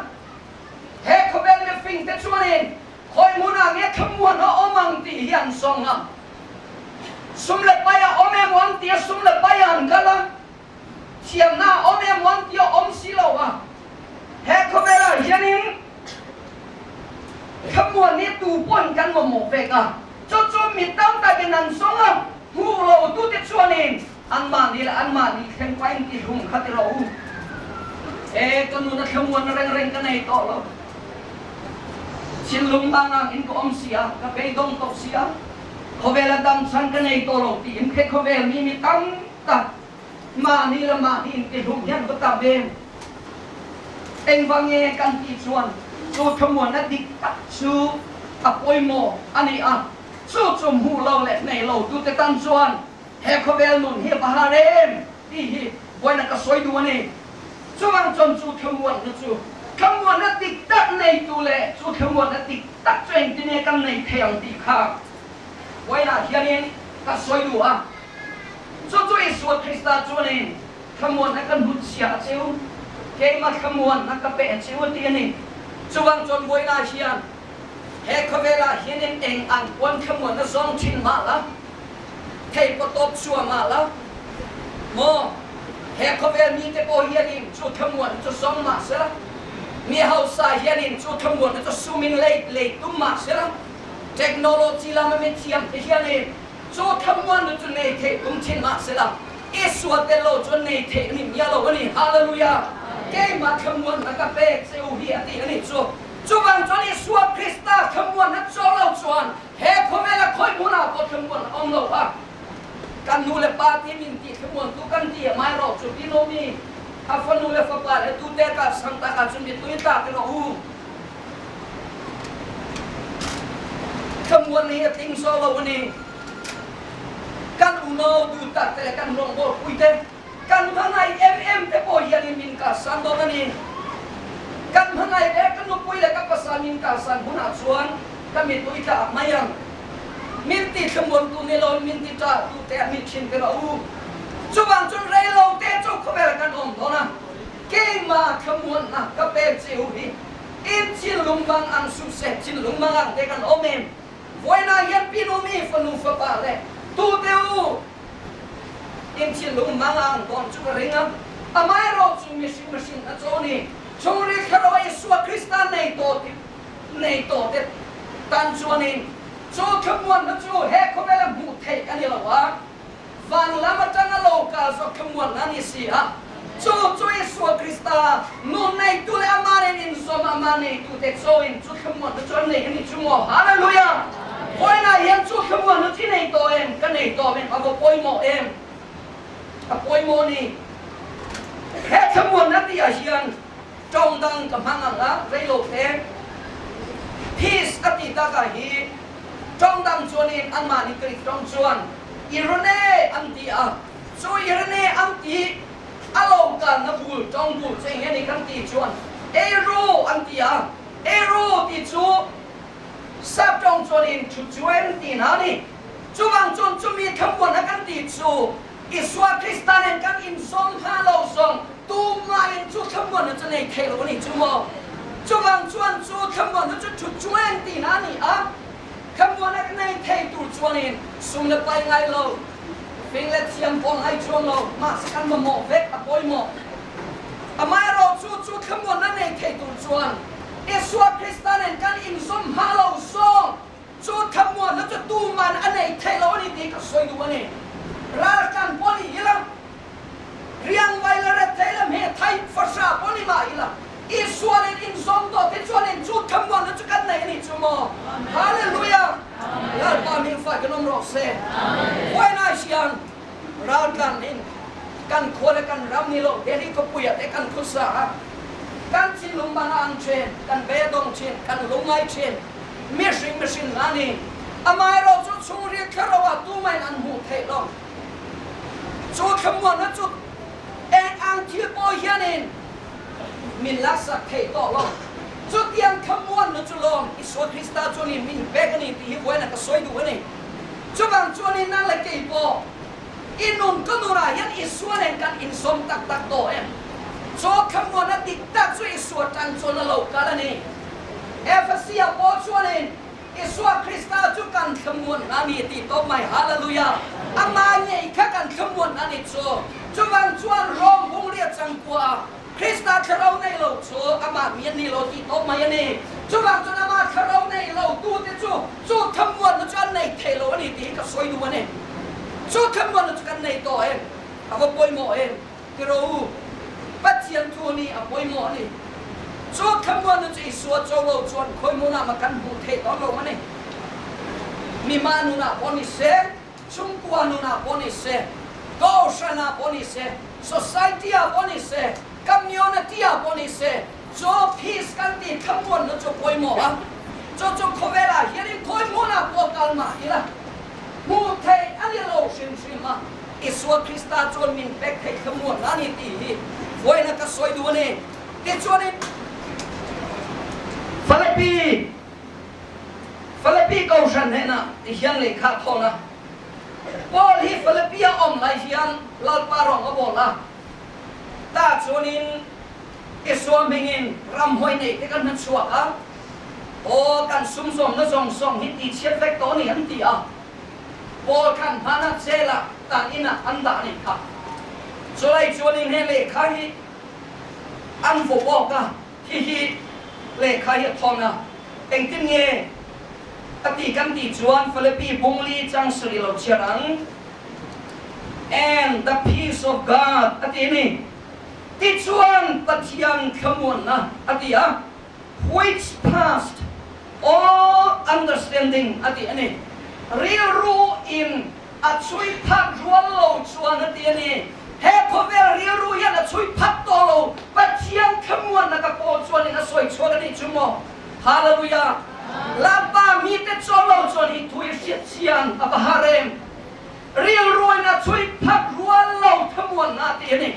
he khawvel mifing te chuanin khawi hmunah nge thlamuanna a awm ang tih hi an zawng a. Sum leh pai a awm emaw an ti a, sum leh pai ah an kal a, thiamna a awm emaw an ti a, awm si lo a. He khawvelah hianin thlamuan hi tu pawn kan mamawh vek a, chu chu mi tam takin an zawng a, hmuh lo tute chuanin anmahni leh anmahni thleng pahin ti hlum kha ti rawh u. E, ka nuna thlamuanna reng reng ka nei tawh lo. Thinlung mangang in ka awm si a, ka beidawng tawh si a. Khawvel a dam chhan ka nei tawh lo tiin khe khawvel mi mi tam tak mahni le mahni in tihlum hian va tam em? Engvang nge kan tih chuan chu thlamuanna dik tak chu a pawimawh a ni a, chu chu hmuh lo leh nei lo tute tan chuan he khawvel nun hi va har em tih hi vawiin ka sawi duh a ni. Chuvang chuan chu thlamuanna chu thlamuanna dik tak Nei tu leh chu thlamuanna dik tak chu engtin nge kan nei thei ang tih kha vawiinah hianin ka sawi duh a. Chu chu Isua Krista chuanin thlamuanna ka hnutchhiah a cheu, keimah thlamuanna ka pe a cheu a ti a ni. Chuvang chuan vawiinah hian he khawvelah hianin eng ang pawn thlamuanna zawng thin mah la, thei pawh tawp chhuah mah la maw? He khawvel mite pawh hianin chu thlamuanna chu zawng mah sela, mi hausa hianin chu thlamuanna chu sumin lei lei tum mah sela, technology lama mi thiamte hianin chu thlamuanna chu nei theih tum thin mah sela, Isua tel lo chuan nei theih a ni miah lo a ni. Hallelujah! Keimah thlamuanna ka pek che u hi a ti a ni chu. Chuvang chuan Isua Krista thlamuanna chaw lo chuan He khawvela khawi hmunah pawh thlamuan a awm lo a, kan nu le pa ti min ti thlamuantu kan ti a mai rawh chu ti lo mi, a fanu le fapa le tute ka sang tak ahcun mi tui tlak in a um. Thlamuan hi a tling sawh lo a ni. Kan unau duhtak te le kan rawngbawl pui te, kan hmangaih em em te pawh hian in min kalsan dawn a ni. Kan hmangaih leh ka nupui leh ka pasal min kalsan hunah chuan ka mittui tla ah mai ang. Min ti thlamuantu ni loin min ti ṭahtu te ah min thin ber a u. Chuvang chuan rei lo te chu khawvel kan awm dawn a, keimah thlamuanna ka pek che u hi in thinlung mang ang suh se, thinlung mang ang te kan awm em? Vawiinah hian Pinumi fanu fapa leh tute u in thinlung mang ang dawn chu ka ring a, amaherawhchu mihring mihring a chaw ni chhungril thlarau Isua Krista nei tawh ti nei tawh te tan chuanin chu thlamuanna chu he khawvela hmuh theih a ni lo a, van lam atanga lo kal zawk thlamuanna a ni si a, chu chu Isua Krista nun neitu leh amah nen inzawm amah neitute chawin chu thlamuanna chu an nei a ni chu maw? Hallelujah! Vawiinah hian chu thlamuanna chi nei tawh em? Ka nei tawh em? A va pawimawh em? A pawimawh a ni. He thlamuanna tihah hian tawng dang ka hmang ang a, reilo te. Peace a tih takah hi tawng dang chuanin anmahni Greek tawng chuan Irene an ti a, chu Irene an tih a lo kalna bul tawng bul chu eng nge ni kan tih chuan Eiro an ti a, Eiro tih chu sap tawng chuanin thu chuen tihna a ni. Chuvang chuan chumi thlamuanna kan tih chu Isua Krista nen kan inzawm hma lo zawng tumahin chu thlamuanna chu nei thei lo a ni chu maw? Chuvang chuan chu thlamuanna chu thu chuen tihna a ni a. Thlamuanna ka nei thei tur chuanin sum le pai ngai lo, fing le thiam pawh ngai chuang lo, mahse kan mamawh vek a pawimawh. Amaherawhchu chu thlamuanna nei thei tur chuan Isua Krista nen kan inzawm hma lo zawng Chu thlamuanna chu tuman a nei thei lo a ni tih ka sawi duh a ni. Raltlan pawh ni ila, riangvai la ret thei la, hme thai fahra pawh ni mah ila, Isua nen inzawm tawh te chuan in chu thlamuanna chu kan nei a ni chu maw? Hallelujah! Lalpa hming fai kan awm rawh se. Huainai hian raltlan in kan khua leh kan ram ni lo Delhi khawpuiah te kan khusa a, kan thinlung bang a ang thin, kan beidawng thin, kan lungngai thin. Mihring mihring a ni. Amaherawhchu chhungril thlarau ah tumahin an hmuh theih lo. Chu thlamuanna chu eng ang thil pawh hianin min laksak thei tawh lo. Chutiang thlamuanna chu lawm Isua Krista chuanin min pek a ni tih hi vawiinah ka sawi duh a ni. Chuvang chuanin nang leh kei pawh i nun ka nunah hian Isua nen kan inzawm tak tak tawh em? Chu thlamuanna dik tak chu Isua tan chuan a lo kal a ni. Ephesia pawh chuanin Isua Krista chu kan thlamuan a ni tih tawp mai. Hallelujah! Amah ngei kha kan thlamuan a ni chu. Chuvang chuan Rom bungria changkua Krista thlarau nei lo chu amah mi a ni lo tih tawp mai a ni. Chuvang chuan amah thlarau nei lo tute chu chu thlamuanna chu an nei thei lo a ni tih hi ka sawi duh a ni. Chu thlamuanna chu kan nei tawh em? A va pawimawh em? Ti rawh u, Pathian thu nih a pawimawh a ni. Chu thlamuanna chu Isua cho lo chuan khawi hmunah mah kan hmuh theih dawn lo a ni. Mimah nunah pawh ni se, chhungkua nunah pawh ni se, kohhranah pawh ni se, society ah pawh ni se, community ah pawh ni se, chu peace kan tih thlamuanna chu pawimawh a. Chu chu khawvelah hianin khawi hmunah pawh kal mah ila hmuh theih a ni lo hrim hrim a. Isua Krista chuan min pek theih thlamuan a ni tih hi vawiina ka sawi duh a ni. Tichuanin. Kohhran hnenah ti hian lehkha a thawn a. Paul hi Philippi-a awm lai hian Lalpa rawng a bawl a. Tah chuanin Isua hmingin ramhuai neih te kan hna chhuak a, Aw, kan sumzawmna zawng zawng hi tihchhiat vek tawh a ni an ti a. Paul khan hmanah jail-ah tan inah an dah a nih kha. Chulai chuanin he lehkha hi an vaw bawk a, khi hi lehkha hi a thawn a, engtin nge a ti kan tih chuan Philippi bungli chang sarih lo chhiar ang, And the peace of God a ti a ni. Tichuan Pathian thlamuanna a ti a, which passed all understanding a ti a ni. Rilru in a chhui phat rual lo chuan a ti a ni. He khawvel rilru hian a chhui phat tawh lo, Pathian thlamuanna ka pawl chuanin a sawi chhuak a nih chu maw? Hallelujah! Lalpa mite chaw lo chuan hi thu i hriat chian a va har em? Rilruin a chhui phat rual lo thlamuanna a ti a ni.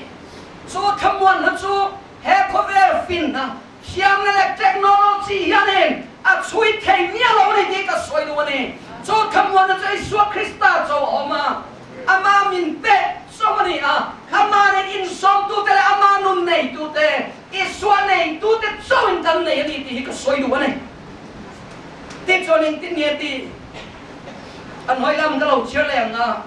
Chu thlamuanna chu he khawvel finna, thiamna leh technology hianin a chhui thei miah lo a ni tih ka sawi duh a ni. Chu thlamuanna chu Isua Krista cho a awm a, Amah min pek chauh a ni a, Amah nen inzawmtute leh Amah nun neitute, Isua neitute chauhin kan nei a ni tih hi ka sawi duh a ni. Tichuan engtin nge tih An hawi lam ka lo chhiar leh ang a.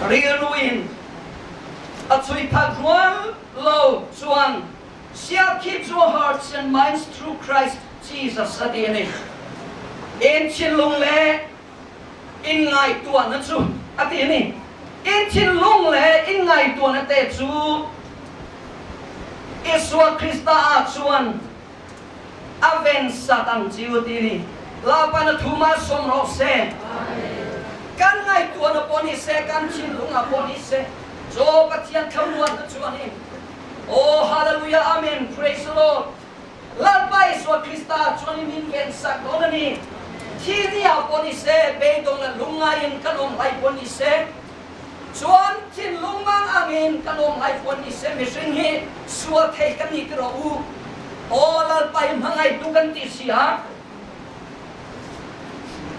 Rilruin a chhui phak rual lo chuan Shall keep your hearts and minds through Christ Jesus a ti a ni. In thinlung leh in ngaihtuahna chu a ti a ni. In thinlung leh in ngaihtuahna te chu Isua Krista ah chuan a ven sat ang chiu a ti a ni. Lalpan a thu mah sawm rawh se. Kan ngaihtuahna pawh ni se, kan thinlungah pawh ni se, Chaw Pathian thlamuanna chu a ni. Aw Hallelujah Amen Praise the Lord. Lalpa Isua Krista chuan in min ven sak dawn a ni. Thi ni ah pawh ni se, beidawng leh lungngaiin kan awm lai pawh ni se, chuan thinlung mang angin kan awm lai pawh ni se, mihring hi sual thei kan ni ti rawh u. Aw Lalpa hi hmangaihtu kan tih si a,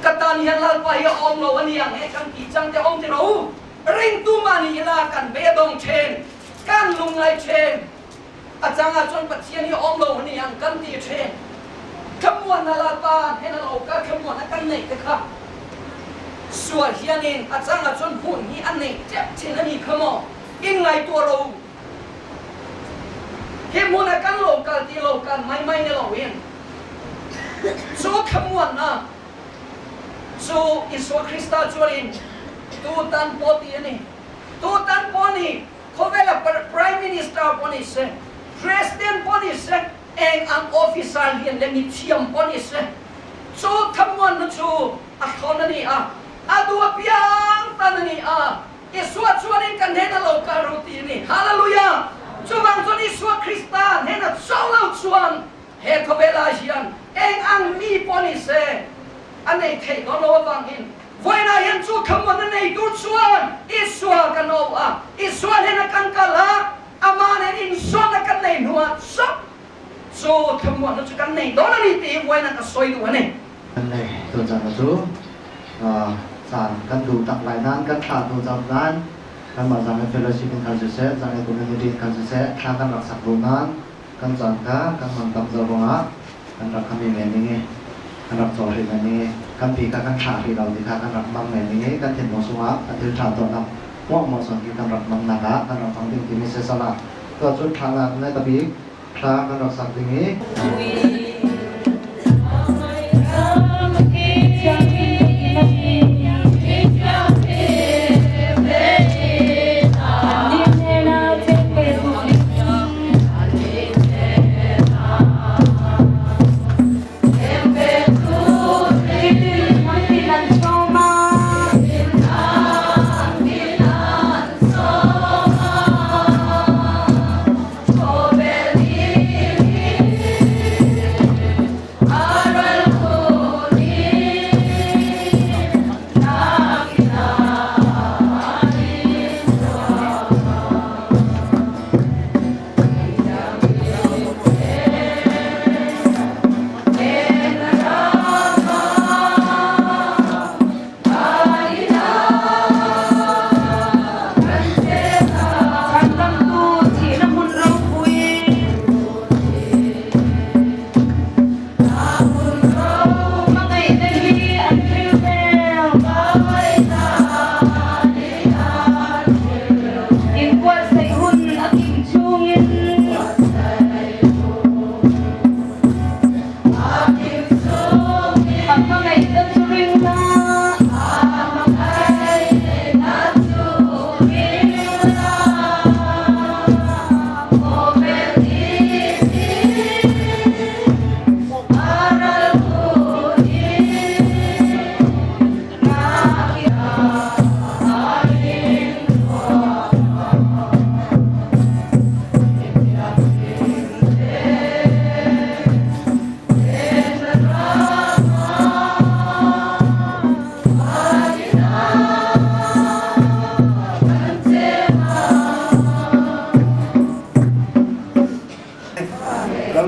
ka tan hian Lalpa hi a awm lo a ni ang e kan tih chang te awm ti rawh u. Ringtu mahni ila kan beidawng then, kan lungngai then. A changah chuan Pathian hi a awm lo a ni ang kan ti thin. Thlamuanna Lalpa hnen a lo kal thlamuanna kan neih te kha sual hianin a changah chuan hmun hi a nei tep thin a ni kha maw? Inngaihtuah lo hi hmuna kan lo kal tih lo kal mai mai ni loin chu thlamuanna chu Isua Krista chuanin tu tan pawh tih a ni. Tu tan pawh ni. Khawvela Prime Minister pawh ni se, President pawh ni se, eng ang officer lian leh mithiam pawh ni se, chu thlamuanna chu a thlawn a ni a, a duh apiang tan a ni a, Isua chuanin ka hnena lo kal ru ti a ni. Hallelujah! Chuvang chuan Isua Krista hnena cho lo chuan he khawvelah hian eng ang mi pawh ni se a nei theih dawn lo avangin Vawiinah hian chu thlamuanna nei tur chuan Isua kan au a, Isua hnena kan kal a, amah nen inzawnna kan nei hnuah chauh chu thlamuanna chu kan nei dawn a ni tih hi vawiinah ka sawi duh a ni. Kan nei tun chang chu caan kan duh tak lai nain kan thlah hnu cang nain kanmah Zanglei Fellowship in khan siseh, Zanglei Community in khan siseh thla kan rak sak duh nain kan caan kha kan hman tam zau ruangah Kan rak khami men ding i kan rak caw hrih men ding i kan pi kha kan thlah hrih lo ti kha kan rak mang men ding i kan thinlung chungah a thil ṭha tuahnak hmuahhmuah zawn khi kan rak mangnak ah kan rak hmang ding timi siasal ah tuah cun thlahnak le tabik thla kan rak sak ding i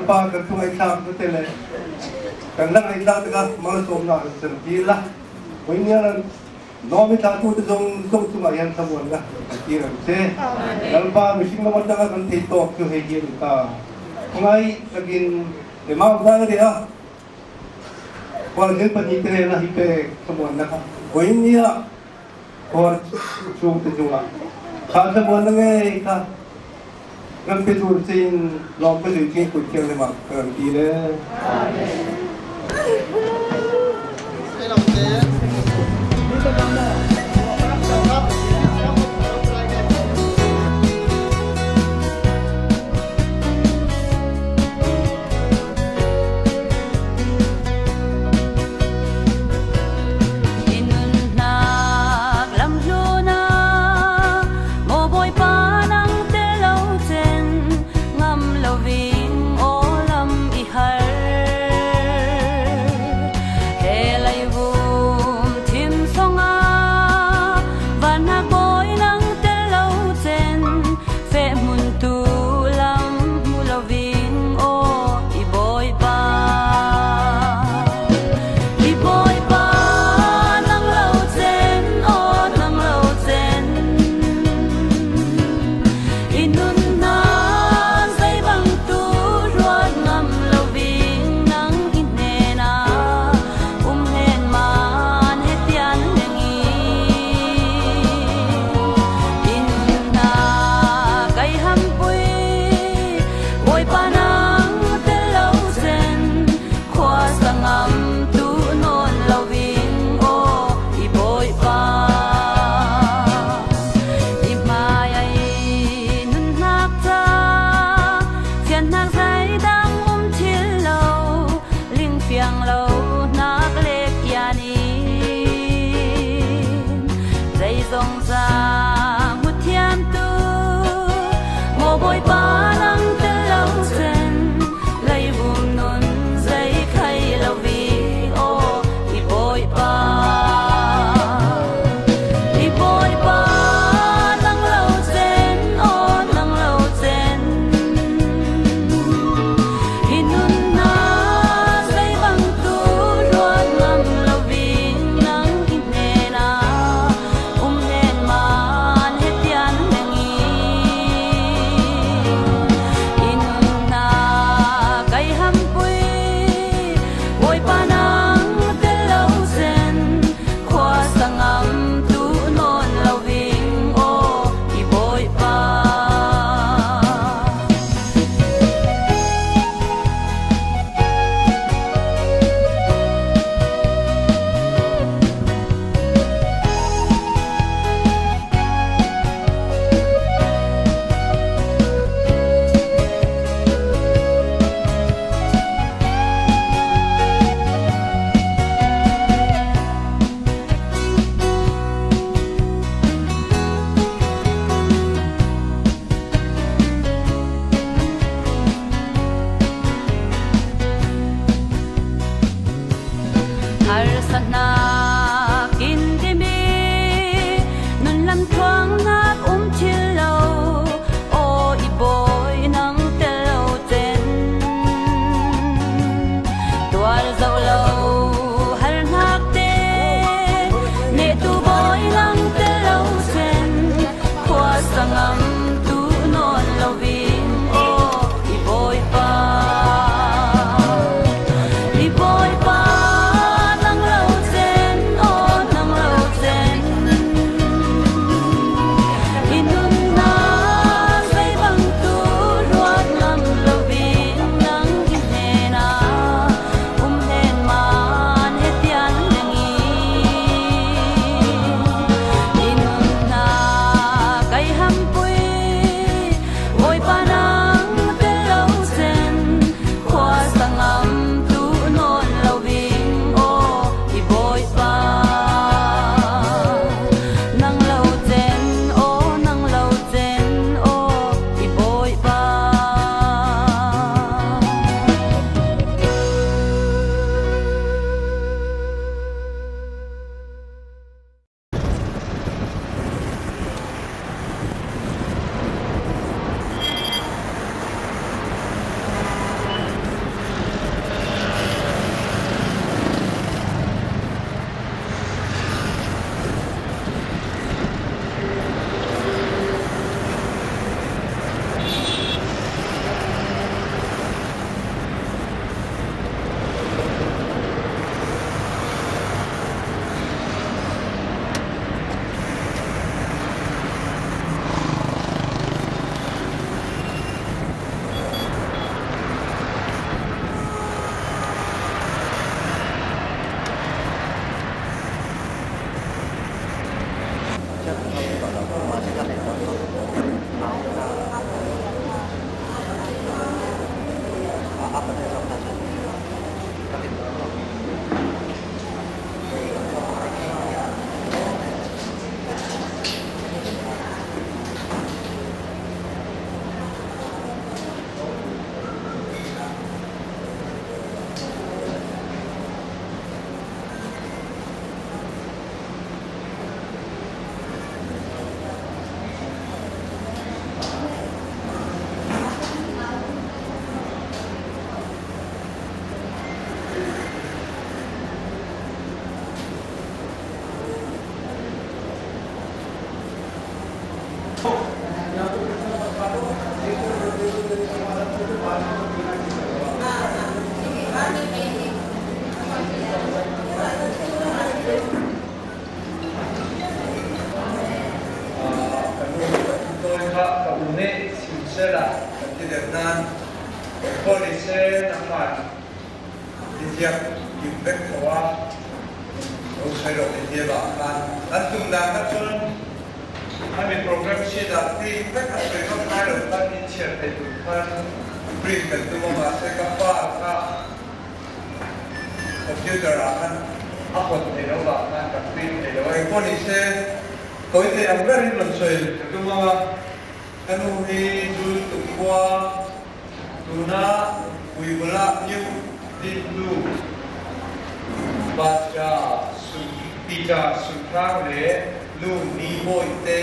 Lalpa kan thu ngaihthlak na te leh kan la ngaihthlak te kha malsawmna an sem tir la. Vawiin Naomi thlahtu te zawng zawng chungah hian thlamuanna kan tir ang che. Lalpa mihring lam atanga kan thei tawk chu hei hi a ni ta. Khawngaih takin Emau zai a reh a, khualzil pahnihte hnena hi pek thlamuanna kha vawiin nia khuar chhungte chungah kha thlamuanna ngei kha kan pe tur chein lawm ka zui ching kut thianghlimah ka rawn ti le. In Tôi kha ka une sincera kan ti der nan police na khan ti ziak kim vek thawa lo sai ro ti dia ba khan an tum na ka chun ami program shi da print vek a soi ka khai ro kan in chiar thei tu khan print kan tu ma se ka pa ka computer a khan a hot thei lo ba khan ka print thei lo ai police tôi thì ông rất là soi tu ma kanu hi ju tu kwa tu na ui bla new din lu ba cha su pi cha su thang le lu ni moi te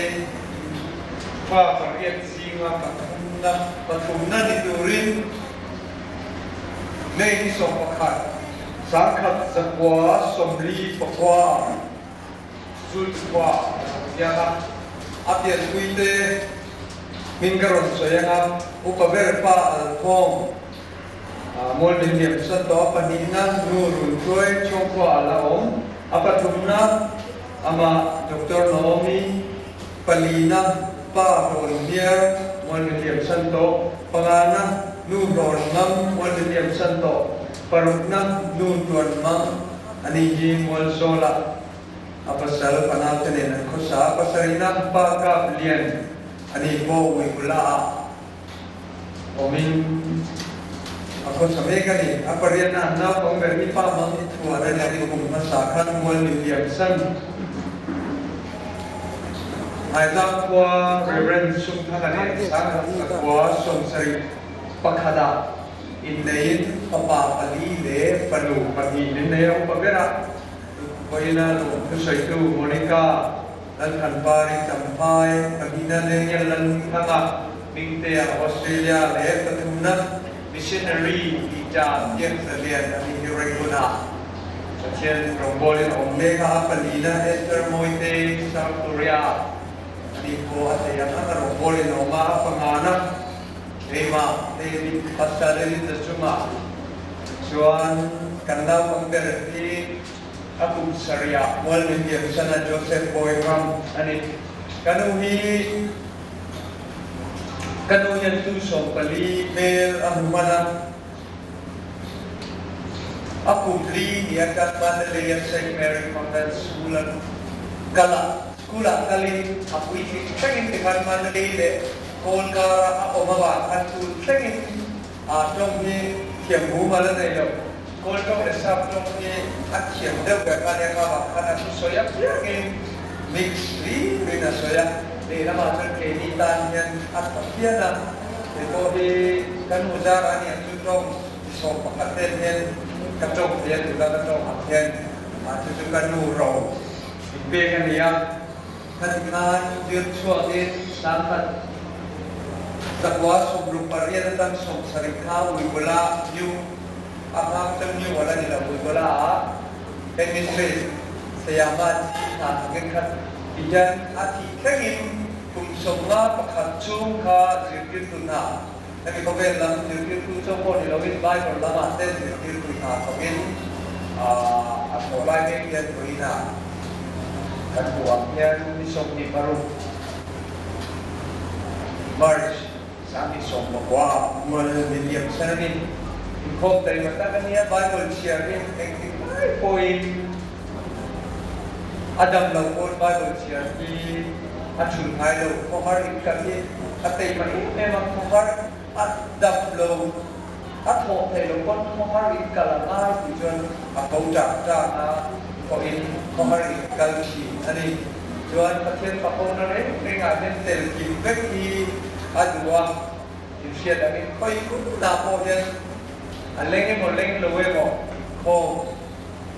fa pa riat singa pathum na pathum na ni turin nei ni som pakhat sangkhat zakwa somli pakwa zul kwa ya apian pui te min karon soyanga upaber pa al thong mol min liam san to panina nu run troi chong kwa la om apathum na ama Dr. Naomi palina pa ron nier mol min liam san to pangana nu ron ngam mol min liam san to parukna nu tuan mang ani ji mol sola apasal panatene nan khosa pasarina pa ka lian ani po wi kula omin ako sa mega ni aparian na na pang ber mi pa mang thua ra ni kum ma sa khan mol ni liam san ai la kwa Reverend Sung Thang ani sa kwa som sari pakhada in lein papa pali le panu pani ni ne ong pabera koina lu thu sai tu Monica lan khan pari champai pahina le yan lan thanga ming te Australia le pathumna missionary ti cha tiang sa lian ani hi reguna pathian rongbolin om me ka palina Esther Moite South Korea ani ko ate yang ang rongbolin oma pangana lima David Pastor David Suma chuan kandaw pangber ti akum saria wal min diam sana Joseph Boyram ani kanuhi kanuyan tu som pali mel ahumana akum li dia kan Mandalay St. Mary Convent School kala skula kali apui tengin te kan Mandalay le kolkara a omawa kan tu tengin a tong hi thiam hu mala nei lo kol tong le sap tong hi a thiam deuh ka kan ya ka ba kan a soya piangin mix li ri na soya le lama chon ke ni tan hian a pian na le to hi kan muzar ani an chu tong so pakhat ten hian ka tong hian tu ka tong a hian a chu chu kan nu ro pe kan ya kan khan dir chuak in sang khat takwa som ruparia tang som sarikha ui bola new ahang tang new wala ni la ui bola a chemistry sayama chi na thangin khat ijan a thi thlengin kum somna pakhat chung kha zirtir tu na nami khovel lam zirtir tu chong pawh ni lovin Bible lama te zirtir tu na thawin a thaw lai mek hian tuina kan buak hian ni som ni paruk March sa mi som bakwa mual million sanamin khop tai mata kania Bible share in eng ti mai poi Adam lo pon Bible share ki a chun ngai lo ko har in ka hi a tei ma em em a ko har a dap lo a tho thei lo kon ko har in ka la ngai ti chuan a ko cha cha na ko in ko har in kal chi ani chuan pathian pa ko na re re nga den tel kim vek hi a duwa in hriat angin khoi kun na pawh hian a leng emaw leng lo emaw kho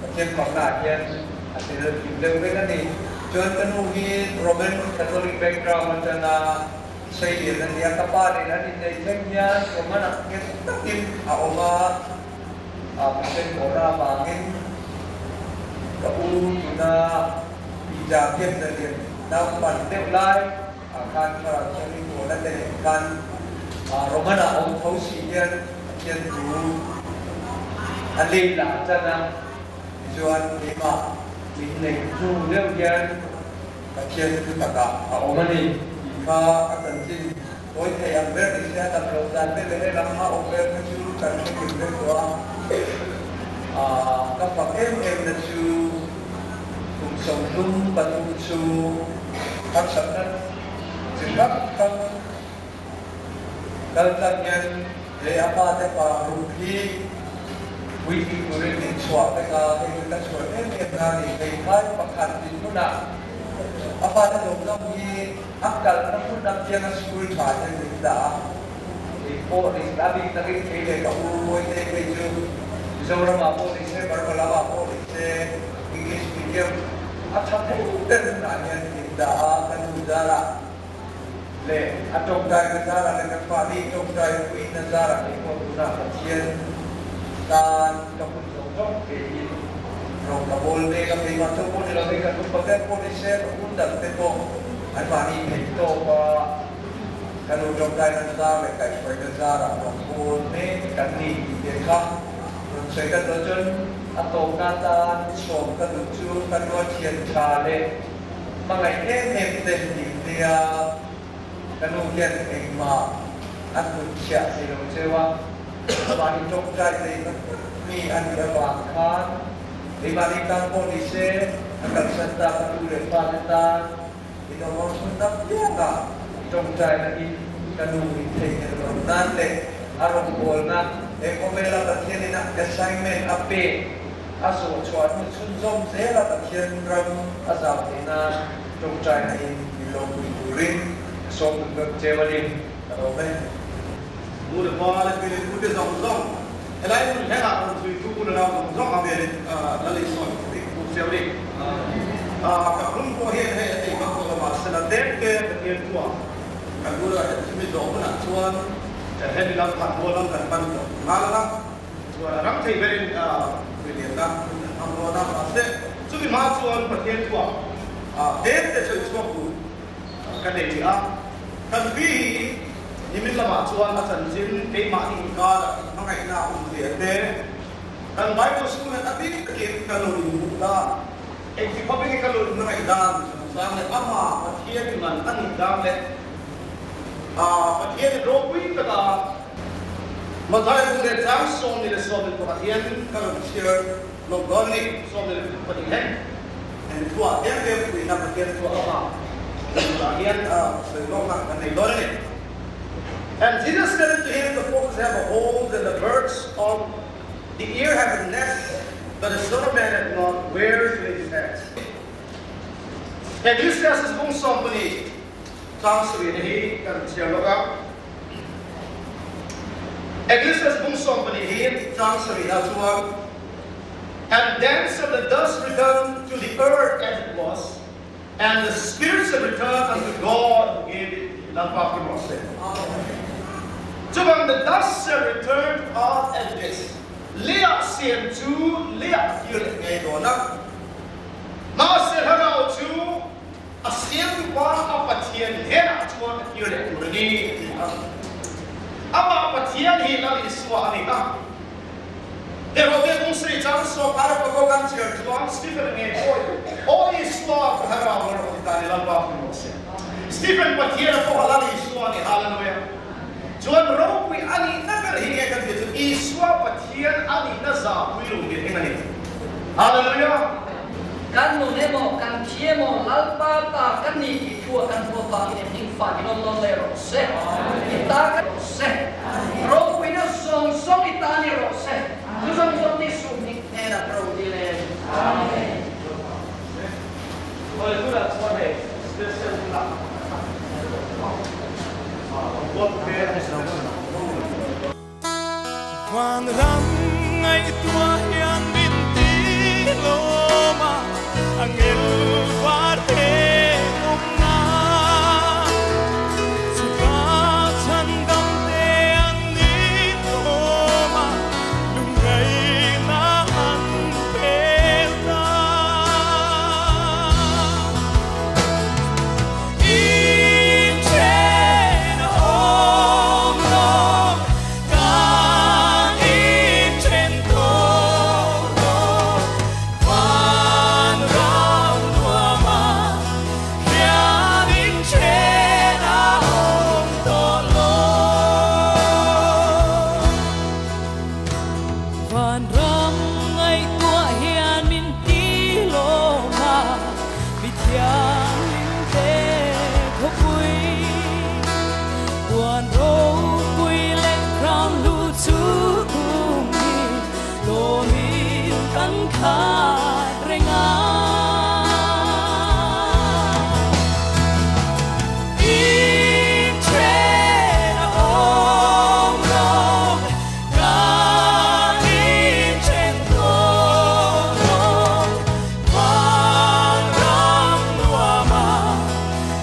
pathian pak na hian a tel kim deuh vek ani chuan ka nu hi Roman Catholic background atanga sei lian ani a ka pa nen an innei thleng hian Roman ah nghet takin a awm a a pathian kawhna avangin ka u tuna pizza biak na lian nau pan deuh lai a khan thlarau thianghlim pawhna te nen khan Romana awm tho si hian Pathian thu a lei lah chan a, tichuan keimah min nei hnu deuh hian Pathian thu takah a awm a ni tih kha a chanchin tawi thei ang ber ni se a dam loh dan te leh helam a awm vel kha chu kan hre kim vek tawh a, ka fak em em na chu kum 33 chu harsatna chi hrang hrang kal tlang hian leh a pa te pa ruk hi puitling turin min chhuah vek a, hei chu ka chhuan em em na a ni. Hmeithai pakhat dinhmunah a pa te zawng zawng hi a kalna hmun apianga school tha hian min dah a, kei pawh ni a bik takin kei leh ka u Mawitei phei chu Mizoramah pawh ni se, Burma lamah pawh ni se English medium a tha thei ber hmunah hian min dah a, ka nu zarah leh a tawngtaina zarah leh kan mahni tawngtai puina zarah kei pawh tunah Pathian tan ka hun zawng zawng peiin rawng ka bawl mek a, keimah chauh pawh ni lo hei ka tum ber pawh ni se ka hun dang te pawh an mahni theih tawk a, ka nu tawngtaina zar leh kaihhruaina zarah rawng bawl mek kan ni tih te kha rawn sawi ka duh chuan a tawpna atan sawm ka duh chu ka nu a thian tha leh Hmangaih em em te nih nia ka nu hian engmah a hnutchhiah thei lo cheu a, mahni tawngtai thei mi a nih avang khan keimahni tan pawh ni se a kalsan ta ka tu leh fa te tan in awm awm chhun tak pianga tawngtaina in ka nu in theihnghilh lo nan leh a rawngbawlna he khawvela Pathianin a assignment a pek A zawh chhuah hnu chhunzawm zela Pathian ram a zau theih nan tawngtaina in min lo pui turin ka sawm duh vek cheu a ni. Ka lawm e. Nu leh pa leh pi leh pu te zawng zawng helai hmun hlengah rawn zui tu u la nau zawng zawng a melin Lal Isua hi ka bik cheu a ni. Ka hun pawh hian hei a tei vak tawh lo mahse la tlem te Pathian thuah kan u la chumi zawh hunah chuan hemi lam khan mual lam kan pan tawh nghal ang a. Chuan a ram thei berin puilianna hun an hmang dawn a, mahse chumi hma chuan Pathian thuah tlem te sawi chhuak tur ka nei rih a. Kan pi hi nimin lamah chuan a chanchin keimahni inkarah inhmangaihna a awm zia te, kan Bible school hian a bik takin kan lo inhmuh dan, engti khawpin nge kan lo inhmangaih dan chungchang leh amah Pathian iman a nih dan leh Pathianin ropui taka Mathai bu leh chang 21 hian ka rawn chhiar lawk dawn a ni. 22 hlek en thuah tlem tlem puihna Pathian thuah avang tunah hian sawi lawkna kan nei dawn a ni. And Jesus said unto him, The foxes have a holes and the birds of the air have a nest, but the Son of Man hath not where to lay his head. Ecclesiastes bung 12 chang sarih hi kan chhiar lawk a. Ecclesiastes bung 14 hi chang sarih ah chuan, And then shall the dust return to the earth as it was, and the spirit shall return unto God who gave it tih Lalpa khi maw a si. Chuvang the dust shall return to earth as it is, leiah siam chu leiah a kir leh ngei dawn a, mahse thlarau chu A siamtu pa a Pathian hnenah chuan a kir leh tur a ni, a ti a. Amah Pathian hi Lal Isua a ni a. Herode kawngsei chang sawm Areopago kan chhiar chuan Stephen nge pawi Aw Isua ka harau a rawn ti ta ni Lalpa hmu rawh se. Stephen Pathian a pawh a Lal Isua a ni Hallelujah. Chuan ropui a nihna ber hi nge kan tih chu Isua Pathian a nihna zahpui lo hi eng a ni. Hallelujah. Kan nun emaw, kan thi emaw, Lalpa ta kan ni tih thu a kan hmuh avangin em hing fak in awm nawn leh rawh se. I ta kan rawh se. Ropuina zawng zawng i ta ni rawh se. Chu zawng zawng ni suh hming hnenah ro dil em. Amen. Hawi hunah chuan hei special hunah awm te a ni lo. Van ram ngaihtuah hian min ti lawm a, angel var te awmna chutah chhandam te an ni thawm a, lungngaihna an pel ta. khat renga In then a awm lo kan in then dawn lo van ram nuama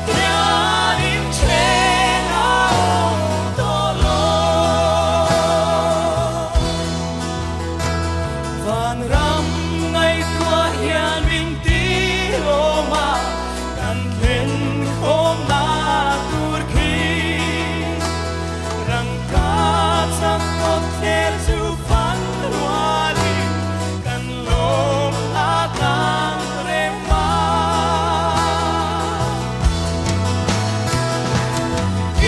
hian in then a awm tawh lo van ram ngaihtuah hian min ti lawm a kan thlen khawm na tur khi rangka chak kawt thler chu fan rualin kan lawm a tlang rem a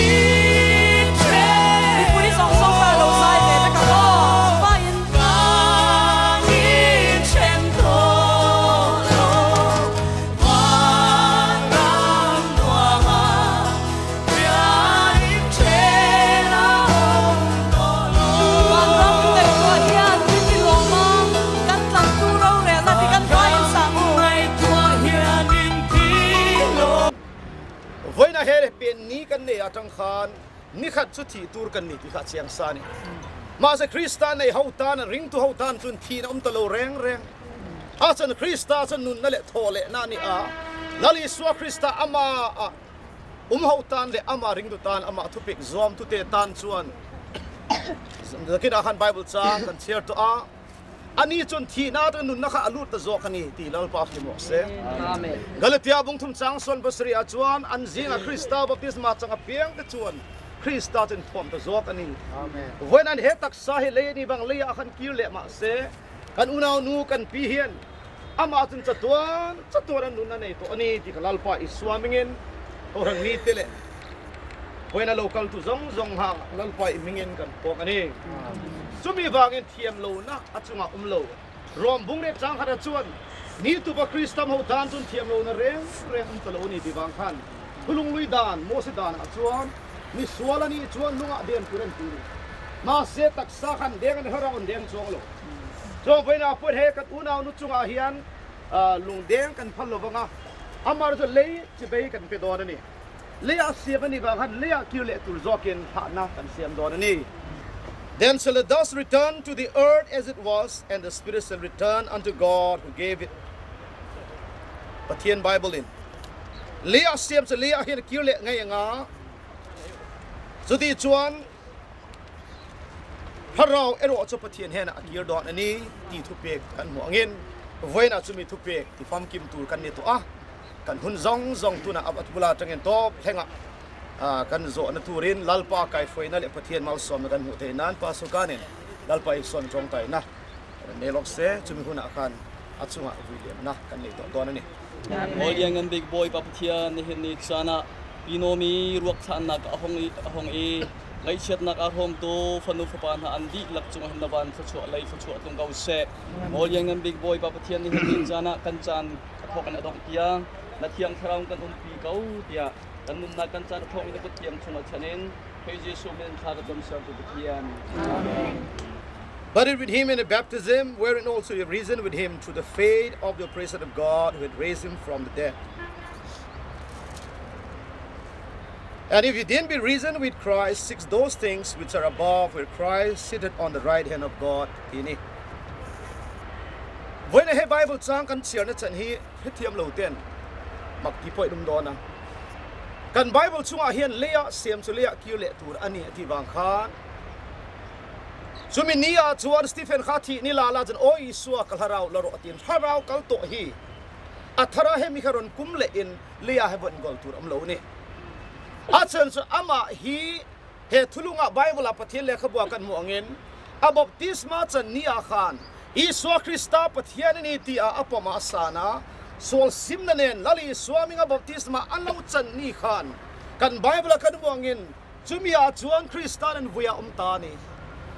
in then Mipui zawng zawng kha lo zai ve vek ang aw vaiin kan in then dawn lo van ram nuama hian in then a awm tawh lo Van ram ngaihtuah hian min ti lawm a kan tlang tu rorelna ti kan vaiin sang u. Ngaihtuah hian min ti lawm. Vawiina he pen ni kan nei atang khan ni khat chu thih tur kan ni tih kha a chiang sa a ni. Mahse Krista nei ho tan, ringtu ho tan chuan thihna awm ta lo reng reng. A chuan Krista chuan nunna leh thaw lehna a ni a, Lal Isua Krista amah um ho tan leh amah ringtu tan, amah thupek zuamtute tan chuan zakinah khan Bible chang kan chhiar tawh a. Ani chuan thihna atanga nunna kha a lut ta zawk a ni tih Lalpa hlim rawh se. Galatia bungthum chang sawn pasarih ah chuan an zingah Krista baptisma chang apiang te chuan Krista chu inthuam ta zawk a ni. Vawiin an he taksa hi lei a ni vang leiah khan kir leh mah se kan unau nu kan pi hian amah chun chatuan chatuan a nun a nei tawh a ni tih kha Lalpa Isua mingin Kohhran mite leh vawiin a lo kal tu zawng zawng hang Lalpa i mingin kan pawk a ni. Chumi vangin thiam lohna a chungah awm lo. Rom bung leh chang khatah chuan ni tupa Kristam ho tan chuan thiam lohna reng reng awm ta lo a ni tih vang khan Thulunglui dan, Mose danah chuan mi sual a nih chuan lungah den tur an ti a ni. Mahse taksa khan deng an her a, awn deng chuang lo. Chuan vawiinah pawh he kan unau nu chungah hian lungdeng kan phal lo vang a, amah chu lei chibei kan pe dawn a ni. Leiah siam a nih vang khan leiah kir leh tur zawkin hlahna kan siam dawn a ni. Then shall the dust return to the earth as it was, and the spirit shall return unto God who gave it. Pathian Bible in leiah siam chu leiah hian a kir leh ngei anga, chuti chuan thlarau erawh chu Pathian hnenah a kir dawn a ni tih thupek kan hmuh angin vawiinah chumi thupek ti famkim tur kan ni tawh a. Kan hun zawng zawng tunah a bula atangin tawp thlengah kan zawhna turin Lalpa kaihhruaina leh Pathian malsawmna kan hmuh theih nan Pa Sukanin Lalpa Isuan tawngtaina kan nei lawk se, chumi hunah khan a chungah vui liamna kan nei tawh dawn a ni. Aw Lianngan Bik Bawipa Pathian, nihin ni caan ah Pinomi ruakthlannak a hong i ngaihchiatnak aa hrawmtu fanu fapa hna an dihlak cungah hin na van thluachuah lei thluachuah tlung ko seh. Aw Lianngan Bik Bawipa Pathian, nihin ni caan ah kan caan a thawk in a dongh tiang na Thiang Thlarau kan umpi ko tiah kan nunnak kan caan a thawk in na kut thiang chungah chan in Khrih Jesuh min thla ka cam sertu Pathian. Amen. Buried with him in a baptism, wherein also you have risen with him through the faith of the operation of God who had raised him from the dead. And if you didn't be risen with Christ, seek those things which are above, where Christ seated on the right hand of God. Tini. Vawiina he Bible chang kan chhiarna chan hi hrethiam lo ten mak ti pawh in um dawn a. Kan Bible chungah hian leiah siam chu leiah kir leh tur a ni a tih vang khan chumi ni ah chuan Stephen kha thih ni la la chuan Aw Isua ka hlarau la rawh a tiin thlarau kal tawh hi a thara hemi kha rawn kum leh in leiah he vawn goal tur a awm lo a ni. A chhan chu amah hi He thulungah Bible-ah Pathian lehkhabua kan hmuh angin, a baptisma chan ni ah khan Isua Krista Pathian a ni tih ah a pawm a san a, sual simna nen Lal Isua hminga baptisma a lo chan ni khan kan Bible-ah kan hmuh angin chumi ah chuan Krista'n an vui ah awm ta a ni.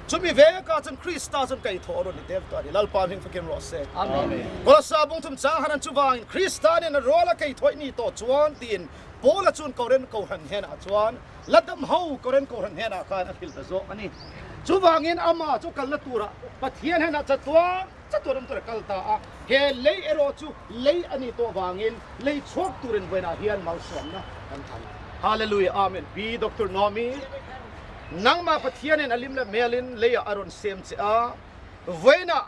Chumi vekah chuan Krista chuan kaihthawh a rawn ni tel ta a ni. Lalpa hming fakin rawh se. Amen. Kolossa bungthum chang han an chuvangin Krista nen a ruala kaihthawih ni tawh chuan tiin Paula chuan Koren Kohhran hnenah chuan La dam ho Koren Kohhran hnenah khan a hrilh ta zawk a ni. Chuvangin ama chu kalna tura Pathian henah chatuan chatuan awm tura kal ta a, he lei erawh chu lei a ni tawh vangin lei chhuak turin vawiinah hian malsawmna kan thlan. Hallelujah Amen Pi Doctor Naomi nangmah Pathianin a lim leh hmelin leiah a rawn sem che a, vawiinah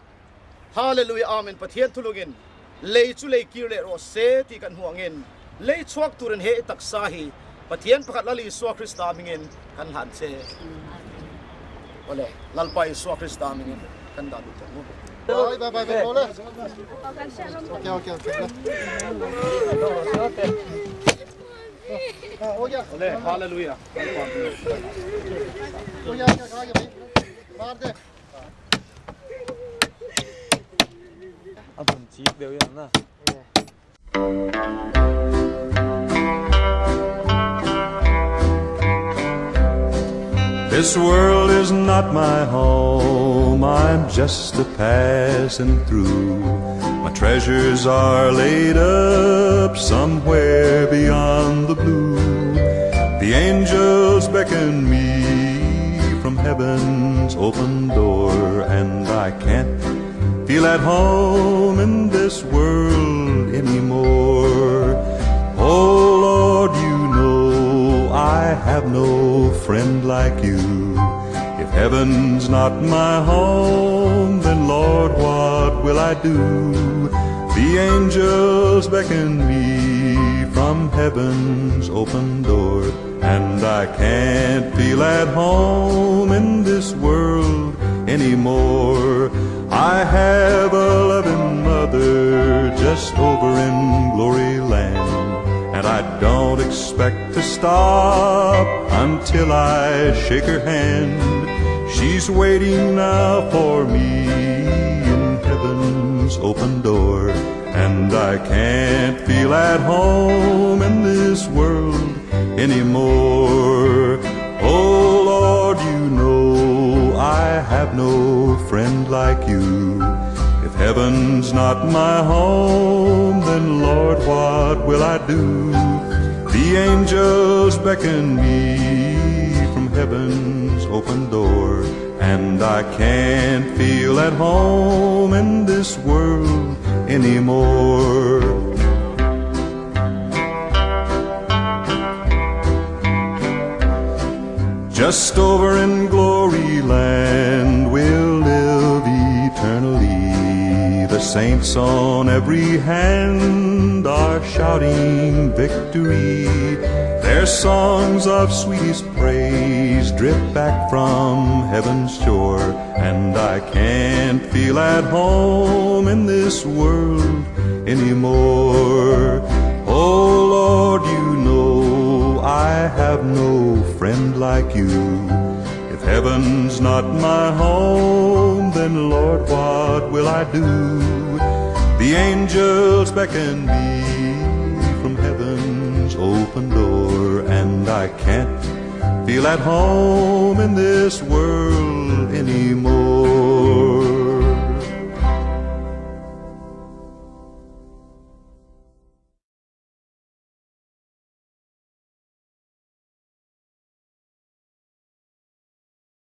Hallelujah Amen Pathian thulungin lei chu lei kir leh rawh se tih kan hmuh angin lei chhuak turin he i taksa hi Pathian pakhat Lal Isua Krista hmingin kan hlan che. Awle, Lalpa Isua Krista hmingin kan dah lut tawh mu. Bye bye bye bye ole. Okay okay okay. Ole, hallelujah. Okay okay okay. Bar de. A bun chik deuh hian na. This world is not my home, I'm just a passing through. My treasures are laid up somewhere beyond the blue. The angels beckon me from heaven's open door, and I can't feel at home in this world anymore. Oh Lord, you know I have no friend like you. If heaven's not my home, then Lord, what will I do? The angels beckon me from heaven's open door, and I can't feel at home in this world anymore. I have a loving mother just over in glory land, and I don't expect to stop until I shake her hand. She's waiting now for me in heaven's open door, and I can't feel at home in this world anymore. Oh Lord, you know I have no friend like you. If heaven's not my home, then Lord, what will I do? The angels beckon me from heaven's open door, and I can't feel at home in this world anymore. Just over in glory land we'll live eternally. The saints on every hand are shouting victory. Their songs of sweetest praise drip back from heaven's shore, and I can't feel at home in this world anymore. Oh Lord, you know I have no friend like you. If heaven's not my home, then Lord, what will I do? The angels beckon me from heaven's open door, and I can't feel at home in this world anymore.